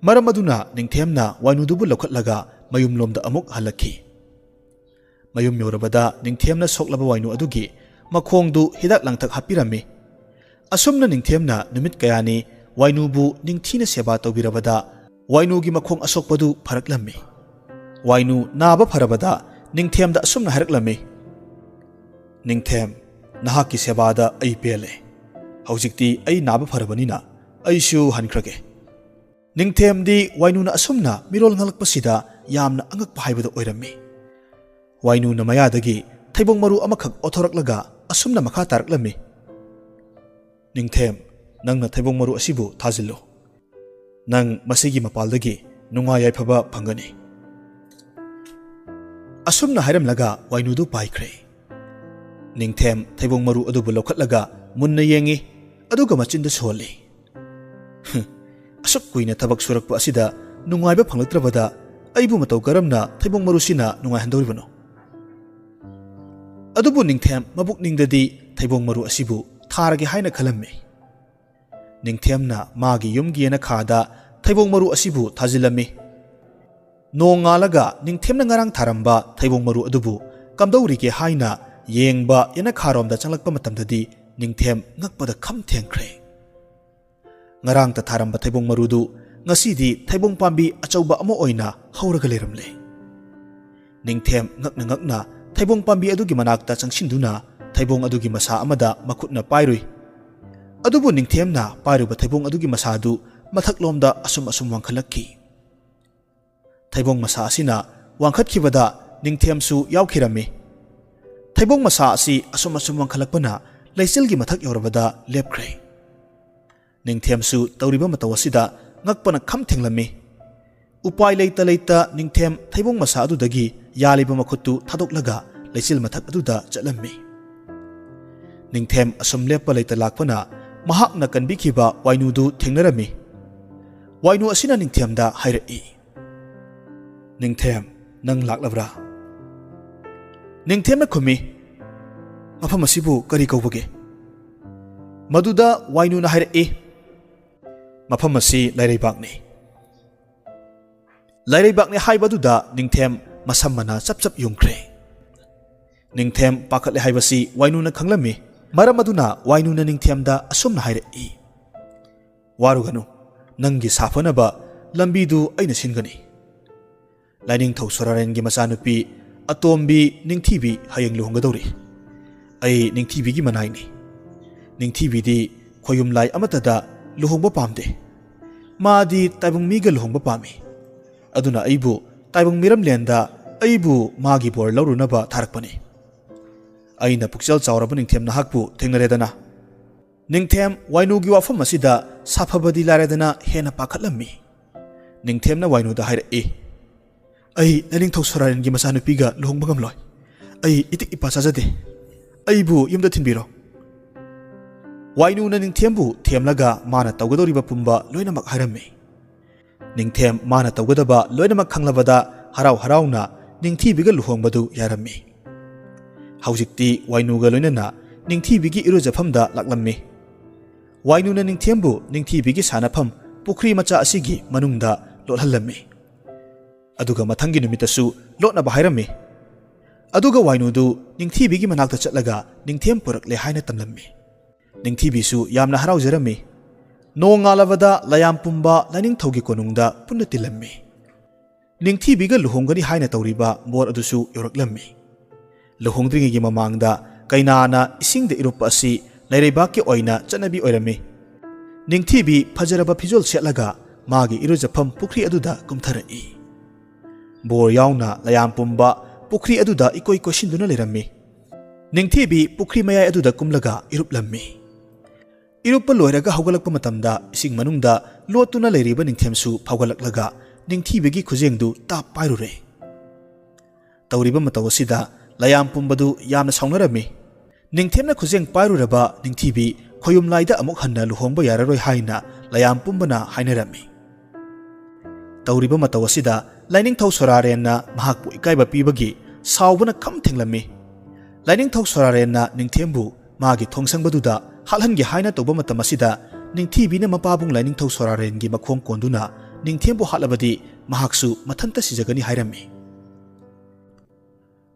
ꯃꯔꯝ ꯑꯗꯨꯅ ꯅꯤꯡꯊꯦꯝꯅ ꯋꯥꯏꯅꯨꯗꯨꯕꯨ ꯂꯧꯈꯠꯂꯒ ꯃꯌꯨꯝꯂꯣꯝꯗ ꯑꯃꯨꯛ ꯍꯜꯂꯛꯈꯤ꯫ ꯃꯌꯨꯝ ꯌꯧꯔꯕꯗ ꯅꯤꯡꯊꯦꯝꯅ ꯁꯣꯛꯂꯕ ꯋꯥꯏꯅꯨ ꯑꯗꯨꯒꯤ ꯃꯈꯣꯡꯗꯨ ꯍꯤꯗꯥꯛ ꯂꯥꯡꯊꯛ ꯍꯥꯞꯄꯤꯔꯝꯃꯤ꯫ ꯑꯁꯨꯝꯅ ꯅꯤꯡꯊꯦꯝꯅ ꯅꯨꯃꯤꯠ ꯀꯌꯥꯅꯤ ꯋꯥꯏꯅꯨꯕꯨ ꯅꯤꯡꯊꯤꯅ ꯁꯦꯕꯥ ꯇꯧꯕꯤꯔꯕꯗ ꯋꯥꯏꯅꯨꯒꯤ ꯃꯈꯣꯡ ꯑꯁꯣꯛꯄꯗꯨ ꯐꯔꯛꯂꯝꯃꯤ꯫ ꯋꯥꯏꯅꯨ ꯅꯥꯕ ꯐꯔꯕꯗ ꯅꯤꯡꯊꯦꯝꯗ ꯑꯁꯨꯝꯅ ꯍꯥꯏꯔꯛꯂꯝꯃꯤ, "ꯅꯤꯡꯊꯦꯝ, ꯅꯍꯥꯛꯀꯤ ꯁꯦꯕꯥꯗ ꯑꯩ ꯄꯦꯜꯂꯦ꯫ ꯍꯧꯖꯤꯛꯇꯤ ꯑꯩ ꯅꯥꯕ ꯐꯔꯕꯅꯤꯅ ꯑꯩꯁꯨ ꯍꯟꯈ꯭ꯔꯒꯦ꯫" ꯅꯤꯡꯊꯦꯝꯗꯤ ꯋꯥꯏꯅꯨꯅ ꯑꯁꯨꯝꯅ ꯃꯤꯔꯣꯜ ꯉꯥꯡꯂꯛꯄꯁꯤꯗ ꯌꯥꯝꯅ ꯑꯉꯛꯄ ꯍꯥꯏꯕꯗꯨ ꯑꯣꯏꯔꯝꯃꯤ꯫ ꯋꯥꯏꯅꯨꯅ ꯃꯌꯥꯗꯒꯤ ꯊꯩꯕꯣꯡ ꯃꯔꯨ ꯑꯃꯈꯛ ꯑꯣꯊꯣꯔꯛꯂꯒ ꯑꯁꯨꯝꯅ ꯃꯈꯥ ꯇꯥꯔꯛꯂꯝꯃꯤ, "ꯅꯤꯡꯊꯦꯝ, ꯅꯪꯅ ꯊꯩꯕꯣꯡ ꯃꯔꯨ ꯑꯁꯤꯕꯨ ꯊꯥꯖꯤꯜꯂꯨ꯫ ꯅꯪ ꯃꯁꯤꯒꯤ ꯃꯄꯥꯜꯗꯒꯤ ꯅꯨꯡꯉꯥꯏ ꯌꯥꯏꯐꯕ ꯐꯪꯒꯅꯤ꯫" ꯑꯁꯨꯝꯅ ꯍꯥꯏꯔꯝꯂꯒ ꯋꯥꯏꯅꯨꯗꯨ ꯄꯥꯏꯈ꯭ꯔꯦ꯫ ꯅꯤꯡꯊꯦꯝ ꯊꯩꯕꯣꯡ ꯃꯔꯨ ꯑꯗꯨꯕꯨ ꯂꯧꯈꯠꯂꯒ ꯃꯨꯟꯅ ꯌꯦꯡꯉꯤ, ꯑꯗꯨꯒ ꯃꯆꯤꯟꯗ ꯁꯣꯜꯂꯤ꯫ "ꯍꯨꯝ, ꯑꯁꯨꯛ ꯀꯨꯏꯅ ꯊꯕꯛ ꯁꯨꯔꯛꯄ ꯑꯁꯤꯗ ꯅꯨꯡꯉꯥꯏꯕ ꯐꯪꯂꯛꯇ꯭ꯔꯕꯗ ꯑꯩꯕꯨ ꯃꯇꯧ ꯀꯔꯝꯅ ꯊꯩꯕꯣꯡ ꯃꯔꯨꯁꯤꯅ ꯅꯨꯡꯉꯥꯏꯍꯟꯗꯧꯔꯤꯕꯅꯣ?" ꯑꯗꯨꯕꯨ ꯅꯤꯡꯊꯦꯝ ꯃꯕꯨꯛꯅꯤꯡꯗꯗꯤ ꯊꯩꯕꯣꯡ ꯃꯔꯨ ꯑꯁꯤꯕꯨ ꯊꯥꯔꯒꯦ ꯍꯥꯏꯅ ꯈꯜꯂꯝꯃꯤ꯫ ꯅꯤꯡꯊꯦꯝꯅ ꯃꯥꯒꯤ ꯌꯨꯝꯒꯤ ꯌꯦꯅꯈꯥꯗ ꯊꯩꯕꯣꯡ ꯃꯔꯨ ꯑꯁꯤꯕꯨ ꯊꯥꯖꯤꯜꯂꯝꯃꯤ꯫ ꯅꯣꯡ ꯉꯥꯜꯂꯒ ꯅꯤꯡꯊꯦꯝꯅ ꯉꯔꯥꯡ ꯊꯥꯔꯝꯕ ꯊꯩꯕꯣꯡ ꯃꯔꯨ ꯑꯗꯨꯕꯨ ꯀꯝꯗꯧꯔꯤꯒꯦ ꯍꯥꯏꯅ ꯌꯦꯡꯕ ꯌꯦꯅꯈꯥꯔꯣꯝꯗ ꯆꯪꯂꯛꯄ ꯃꯇꯝꯗꯗꯤ ꯅꯤꯡꯊꯦꯝ ꯉꯛꯄꯗ ꯈꯝ ꯊꯦꯡꯈ꯭ꯔꯦ꯫ ꯉꯔꯥꯡꯇ ꯊꯥꯔꯝꯕ ꯊꯩꯕꯣꯡ ꯃꯔꯨꯗꯨ ꯉꯁꯤꯗꯤ ꯊꯩꯕꯣꯡ ꯄꯥꯝꯕꯤ ꯑꯆꯧꯕ ꯑꯃ ꯑꯣꯏꯅ ꯍꯧꯔꯒ ꯂꯩꯔꯝꯂꯦ꯫ ꯅꯤꯡꯊꯦꯝ ꯉꯛꯅ ꯉꯛꯅ ꯊꯩꯕꯣꯡ ꯄꯥꯝꯕꯤ ꯑꯗꯨꯒꯤ ꯃꯅꯥꯛꯇ ꯆꯪꯁꯤꯟꯗꯨꯅ ꯊꯩꯕꯣꯡ ꯑꯗꯨꯒꯤ ꯃꯁꯥ ꯑꯃꯗ ꯃꯈꯨꯠꯅ ꯄꯥꯏꯔꯨꯏ꯫ ꯑꯗꯨꯕꯨ ꯅꯤꯡꯊꯦꯝꯅ ꯄꯥꯏꯔꯨꯕ ꯊꯩꯕꯣꯡ ꯑꯗꯨꯒꯤ ꯃꯁꯥꯗꯨ ꯃꯊꯛꯂꯣꯝꯗ ꯑꯁꯨꯝ ꯑꯁꯨꯝ ꯋꯥꯡꯈꯠꯂꯛꯈꯤ꯫ ꯊꯩꯕꯣꯡ ꯃꯁꯥ ꯑꯁꯤꯅ ꯋꯥꯡꯈꯠꯈꯤꯕꯗ ꯅꯤꯡꯊꯦꯝꯁꯨ ꯌꯥꯎꯈꯤꯔꯝꯃꯤ꯫ ꯊꯩꯕꯣꯡ ꯃꯁꯥ ꯑꯁꯤ ꯑꯁꯨꯝ ꯑꯁꯨꯝ ꯋꯥꯡꯈꯠꯂꯛꯄꯅ ꯂꯩꯆꯤꯜꯒꯤ ꯃꯊꯛ ꯌꯧꯔꯕꯗ ꯂꯦꯞꯈ꯭ꯔꯦ꯫ ꯅꯤꯡꯊꯦꯝꯁꯨ ꯇꯧꯔꯤꯕ ꯃꯇꯧ ꯑꯁꯤꯗ ꯉꯛꯄꯅ ꯈꯝ ꯊꯦꯡꯂꯝꯃꯤ꯫ ꯎꯄꯥꯏ ꯂꯩꯇ ꯂꯩꯇ ꯅꯤꯡꯊꯦꯝ ꯊꯩꯕꯣꯡ ꯃꯁꯥ ꯑꯗꯨꯗꯒꯤ ꯌꯥꯜꯂꯤꯕ ꯃꯈꯨꯠꯇꯨ ꯊꯥꯗꯣꯛꯂꯒ ꯂꯩꯆꯤꯜ ꯃꯊꯛ ꯑꯗꯨꯗ ꯆꯠꯂꯝꯃꯤ꯫ ꯅꯤꯡꯊꯦꯝ ꯑꯁꯨꯝ ꯂꯦꯞꯄ ꯂꯩꯇ ꯂꯥꯛꯄꯅ ꯃꯍꯥꯛꯅ ꯀꯟꯕꯤꯈꯤꯕ ꯋꯥꯏꯅꯨꯗꯨ ꯊꯦꯡꯅꯔꯝꯃꯤ꯫ ꯋꯥꯏꯅꯨ ꯑꯁꯤꯅ ꯅꯤꯡꯊꯦꯝꯗ ꯍꯥꯏꯔꯛꯏ, "ꯅꯤꯡꯊꯦꯝ, ꯅꯪ ꯂꯥꯛꯂꯕ꯭ꯔꯥ?" ꯅꯤꯡꯊꯦꯝꯅ ꯈꯨꯝꯃꯤ, "ꯃꯐꯝ ꯑꯁꯤꯕꯨ ꯀꯔꯤ ꯀꯧꯕꯒꯦ?" ꯃꯗꯨꯗ ꯋꯥꯏꯅꯨꯅ ꯍꯥꯏꯔꯛꯏ, "ꯃꯐꯝ ꯑꯁꯤ ꯂꯥꯏꯔꯩꯕꯥꯛꯅꯤ꯫" ꯂꯥꯏꯔꯩꯕꯥꯛꯅꯤ ꯍꯥꯏꯕꯗꯨꯗ ꯅꯤꯡꯊꯦꯝ ꯃꯁꯝ ꯃꯅꯥ ꯆꯞ ꯆꯞ ꯌꯨꯡꯈ꯭ꯔꯦ꯫ ꯅꯤꯡꯊꯦꯝ ꯄꯥꯈꯠꯂꯦ ꯍꯥꯏꯕꯁꯤ ꯋꯥꯏꯅꯨꯅ ꯈꯪꯂꯝꯃꯤ꯫ ꯃꯔꯝ ꯑꯗꯨꯅ ꯋꯥꯏꯅꯨꯅ ꯅꯤꯡꯊꯦꯝꯗ ꯑꯁꯨꯝꯅ ꯍꯥꯏꯔꯛꯏ, "ꯋꯥꯔꯨꯒꯅꯨ, ꯅꯪꯒꯤ ꯁꯥꯐꯅꯕ ꯂꯝꯕꯤꯗꯨ ꯑꯩꯅ ꯁꯤꯟꯒꯅꯤ꯫ ꯂꯥꯏꯅꯤꯡꯊꯧ ꯁꯣꯔꯥꯔꯦꯟꯒꯤ ꯃꯆꯥꯅꯨꯄꯤ ꯑꯇꯣꯝꯕꯤ ꯅꯤꯡꯊꯤꯕꯤ ꯍꯌꯦꯡ ꯂꯨꯍꯣꯡꯒꯗꯧꯔꯤ꯫ ꯑꯩ ꯅꯤꯡꯊꯤꯕꯤꯒꯤ ꯃꯅꯥꯏꯅꯤ꯫ ꯅꯤꯡꯊꯤꯕꯤꯗꯤ ꯈꯣꯌꯨꯝ ꯂꯥꯏ ꯑꯃꯠꯇꯗ ꯂꯨꯍꯣꯡꯕ ꯄꯥꯝꯗꯦ꯫ ꯃꯥꯗꯤ ꯇꯥꯏꯕꯪ ꯃꯤꯒ ꯂꯨꯍꯣꯡꯕ ꯄꯥꯝꯃꯤ꯫ ꯑꯗꯨꯅ ꯑꯩꯕꯨ ꯇꯥꯏꯕꯪ ꯃꯤꯔꯝꯂꯦꯟꯗ ꯑꯩꯕꯨ ꯃꯥꯒꯤ ꯕꯣꯔ ꯂꯧꯔꯨꯅꯕ ꯊꯥꯔꯛꯄꯅꯤ꯫ ꯑꯩꯅ ꯄꯨꯛꯆꯦꯜ ꯆꯥꯎꯔꯕ ꯅꯤꯡꯊꯦꯝ ꯅꯍꯥꯛꯄꯨ ꯊꯦꯡꯅꯔꯦꯗꯅ꯫" ꯅꯤꯡꯊꯦꯝ ꯋꯥꯏꯅꯨꯒꯤ ꯋꯥꯐꯝ ꯑꯁꯤꯗ ꯁꯥꯐꯕꯗꯤ ꯂꯥꯏꯔꯗꯅ ꯍꯦꯟꯅ ꯄꯥꯈꯠꯂꯝꯃꯤ꯫ ꯅꯤꯡꯊꯦꯝꯅ ꯋꯥꯏꯅꯨꯗ ꯍꯥꯏꯔꯛꯏ, "ꯑꯩ ꯂꯥꯏꯅꯤꯡꯊꯧ ꯁꯣꯔꯥꯔꯦꯟꯒꯤ ꯃꯆꯥꯅꯨꯄꯤꯒ ꯂꯨꯍꯣꯡꯕ ꯉꯝꯂꯣꯏ꯫ ꯑꯩ ꯏꯇꯤꯛ ꯏꯄꯥ ꯆꯥꯖꯗꯦ꯫ ꯑꯩꯕꯨ ꯌꯨꯝꯗ ꯊꯤꯟꯕꯤꯔꯣ꯫" ꯋꯥꯏꯅꯨꯅ ꯅꯤꯡꯊꯦꯝꯕꯨ ꯊꯦꯝꯂꯒ ꯃꯥꯅ ꯇꯧꯒꯗꯧꯔꯤꯕ ꯄꯨꯝꯕ ꯂꯣꯏꯅꯃꯛ ꯍꯥꯏꯔꯝꯃꯤ꯫ ꯅꯤꯡꯊꯦꯝ ꯃꯥꯅ ꯇꯧꯒꯗꯕ ꯂꯣꯏꯅꯃꯛ ꯈꯪꯂꯕꯗ ꯍꯔꯥꯎ ꯍꯔꯥꯎꯅ ꯅꯤꯡꯊꯤꯕꯤꯒ ꯂꯨꯍꯣꯡꯕꯗꯨ ꯌꯥꯔꯝꯃꯤ꯫ ꯍꯧꯖꯤꯛꯇꯤ ꯋꯥꯏꯅꯨꯒ ꯂꯣꯏꯅꯅ ꯅꯤꯡꯊꯤꯕꯤꯒꯤ ꯏꯔꯨꯖꯐꯝꯗ ꯂꯥꯛꯂꯝꯃꯤ꯫ ꯋꯥꯏꯅꯨꯅ ꯅꯤꯡꯊꯦꯝꯕꯨ ꯅꯤꯡꯊꯤꯕꯤꯒꯤ ꯁꯥꯟꯅꯐꯝ ꯄꯨꯈ꯭ꯔꯤ ꯃꯆꯥ ꯑꯁꯤꯒꯤ ꯃꯅꯨꯡꯗ ꯂꯣꯠꯍꯜꯂꯝꯃꯤ꯫ ꯑꯗꯨꯒ ꯃꯊꯪꯒꯤ ꯅꯨꯃꯤꯠꯇꯁꯨ ꯂꯣꯠꯅꯕ ꯍꯥꯏꯔꯝꯃꯤ꯫ ꯑꯗꯨꯒ ꯋꯥꯏꯅꯨꯗꯨ ꯅꯤꯡꯊꯤꯕꯤꯒꯤ ꯃꯅꯥꯛꯇ ꯆꯠꯂꯒ ꯅꯤꯡꯊꯦꯝ ꯄꯨꯔꯛꯂꯦ ꯍꯥꯏꯅ ꯇꯝꯂꯝꯃꯤ꯫ ꯅꯤꯡꯊꯤꯕꯤꯁꯨ ꯌꯥꯝꯅ ꯍꯔꯥꯎꯖꯔꯝꯃꯤ꯫ ꯅꯣꯡꯉꯥꯜꯂꯕꯗ ꯂꯥꯌꯥꯝ ꯄꯨꯝꯕ ꯂꯥꯏꯅꯤꯡꯊꯧꯒꯤ ꯀꯣꯅꯨꯡꯗ ꯄꯨꯟꯅ ꯇꯤꯜꯂꯝꯃꯤ꯫ ꯅꯤꯡꯊꯤꯕꯤꯒ ꯂꯨꯍꯣꯡꯒꯅꯤ ꯍꯥꯏꯅ ꯇꯧꯔꯤꯕ ꯕꯣꯔ ꯑꯗꯨꯁꯨ ꯌꯧꯔꯛꯂꯝꯃꯤ꯫ ꯂꯨꯍꯣꯡꯗ꯭ꯔꯤꯉꯩꯒꯤ ꯃꯃꯥꯡꯗ ꯀꯩꯅꯥꯅ ꯏꯁꯤꯡꯗ ꯏꯔꯨꯞꯄ ꯑꯁꯤ ꯂꯩꯔꯩꯕꯥꯛꯀꯤ ꯑꯣꯏꯅ ꯆꯠꯅꯕꯤ ꯑꯣꯏꯔꯝꯃꯤ꯫ ꯅꯤꯡꯊꯤꯕꯤ ꯐꯖꯔꯕ ꯐꯤꯖꯣꯜ ꯁꯦꯠꯂꯒ ꯃꯥꯒꯤ ꯏꯔꯨꯖꯐꯝ ꯄꯨꯈ꯭ꯔꯤ ꯑꯗꯨꯗ ꯀꯨꯝꯊꯔꯛꯏ꯫ ꯕꯣꯔ ꯌꯥꯎꯅ ꯂꯥꯌꯥꯝ ꯄꯨꯝꯕ ꯄꯨꯈ꯭ꯔꯤ ꯑꯗꯨꯗ ꯏꯀꯣꯏ ꯀꯣꯏꯁꯤꯟꯗꯨꯅ ꯂꯩꯔꯝꯃꯤ꯫ ꯅꯤꯡꯊꯤꯕꯤ ꯄꯨꯈ꯭ꯔꯤ ꯃꯌꯥꯏ ꯑꯗꯨꯗ ꯀꯨꯝꯂꯒ ꯏꯔꯨꯞꯂꯝꯃꯤ꯫ ꯏꯔꯨꯞꯄ ꯂꯣꯏꯔꯒ ꯍꯧꯒꯠꯂꯛꯄ ꯃꯇꯝꯗ ꯏꯁꯤꯡ ꯃꯅꯨꯡꯗ ꯂꯣꯠꯇꯨꯅ ꯂꯩꯔꯤꯕ ꯅꯤꯡꯊꯦꯝꯁꯨ ꯐꯥꯎꯒꯠꯂꯛꯂꯒ ꯅꯤꯡꯊꯤꯕꯤꯒꯤ ꯈꯨꯖꯦꯡꯗꯨ ꯇꯥꯞ ꯄꯥꯏꯔꯨꯔꯦ꯫ ꯇꯧꯔꯤꯕ ꯃꯇꯧ ꯑꯁꯤꯗ ꯂꯥꯌꯥꯝ ꯄꯨꯝꯕꯗꯨ ꯌꯥꯝꯅ ꯁꯥꯎꯅꯔꯝꯃꯤ꯫ ꯅꯤꯡꯊꯦꯝꯅ ꯈꯨꯖꯦꯡ ꯄꯥꯏꯔꯨꯔꯕ ꯅꯤꯡꯊꯤꯕꯤ ꯈꯣꯌꯨꯝ ꯂꯥꯏꯗ ꯑꯃꯨꯛ ꯍꯟꯅ ꯂꯨꯍꯣꯡꯕ ꯌꯥꯔꯔꯣꯏ ꯍꯥꯏꯅ ꯂꯥꯌꯥꯝ ꯄꯨꯝꯕꯅ ꯍꯥꯏꯅꯔꯝꯃꯤ꯫ ꯇꯧꯔꯤꯕ ꯃꯇꯧ ꯑꯁꯤꯗ ꯂꯥꯏꯅꯤꯡꯊꯧ ꯁꯣꯔꯥꯔꯦꯟꯅ ꯃꯍꯥꯛꯄꯨ ꯏꯀꯥꯏꯕ ꯄꯤꯕꯒꯤ ꯁꯥꯎꯕꯅ ꯈꯝ ꯊꯦꯡꯂꯝꯃꯤ꯫ ꯂꯥꯏꯅꯤꯡꯊꯧ ꯁꯣꯔꯥꯔꯦꯟꯅ ꯅꯤꯡꯊꯦꯝꯕꯨ ꯃꯥꯒꯤ ꯊꯣꯡꯁꯪꯕꯗꯨꯗ ꯍꯥꯠꯍꯟꯒꯦ ꯍꯥꯏꯅ ꯇꯧꯕ ꯃꯇꯝ ꯑꯁꯤꯗ ꯅꯤꯡꯊꯤꯕꯤꯅ ꯃꯄꯥꯕꯨꯡ ꯂꯥꯏꯅꯤꯡꯊꯧ ꯁꯣꯔꯥꯔꯦꯟꯒꯤ ꯃꯈꯣꯡ ꯀꯣꯟꯗꯨꯅ ꯅꯤꯡꯊꯦꯝꯕꯨ ꯍꯥꯠꯂꯕꯗꯤ ꯃꯍꯥꯛꯁꯨ ꯃꯊꯟꯇ ꯁꯤꯖꯒꯅꯤ ꯍꯥꯏꯔꯝꯃꯤ꯫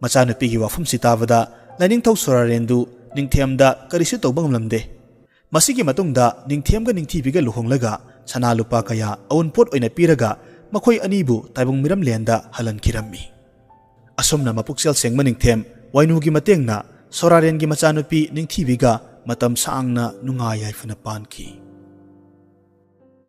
ꯃꯆꯥꯅꯨꯄꯤꯒꯤ ꯋꯥꯐꯝꯁꯤ ꯇꯥꯕꯗ ꯂꯥꯏꯅꯤꯡꯊꯧ ꯁꯣꯔꯥꯔꯦꯟꯗꯨ ꯅꯤꯡꯊꯦꯝꯗ ꯀꯔꯤꯁꯨ ꯇꯧꯕ ꯉꯝꯂꯝꯗꯦ꯫ ꯃꯁꯤꯒꯤ ꯃꯇꯨꯡꯗ ꯅꯤꯡꯊꯦꯝꯒ ꯅꯤꯡꯊꯤꯕꯤꯒ ꯂꯨꯍꯣꯡꯂꯒ ꯁꯅꯥ ꯂꯨꯄꯥ ꯀꯌꯥ ꯑꯎꯟꯄꯣꯠ ꯑꯣꯏꯅ ꯄꯤꯔꯒ ꯃꯈꯣꯏ ꯑꯅꯤꯕꯨ ꯇꯥꯏꯕꯪ ꯃꯤꯔꯝꯂꯦꯟꯗ ꯍꯜꯍꯟꯈꯤꯔꯝꯃꯤ꯫ ꯑꯁꯨꯝꯅ ꯃꯄꯨꯛꯆꯦꯜ ꯁꯦꯡꯕ ꯅꯤꯡꯊꯦꯝ ꯋꯥꯏꯅꯨꯒꯤ ꯃꯇꯦꯡꯅ ꯁꯣꯔꯥꯔꯦꯟꯒꯤ ꯃꯆꯥꯅꯨꯄꯤ ꯅꯤꯡꯊꯤꯕꯤꯒ ꯃꯇꯝ ꯁꯥꯡꯅ ꯅꯨꯡꯉꯥꯏ ꯌꯥꯏꯐꯅ ꯄꯥꯟꯈꯤ꯫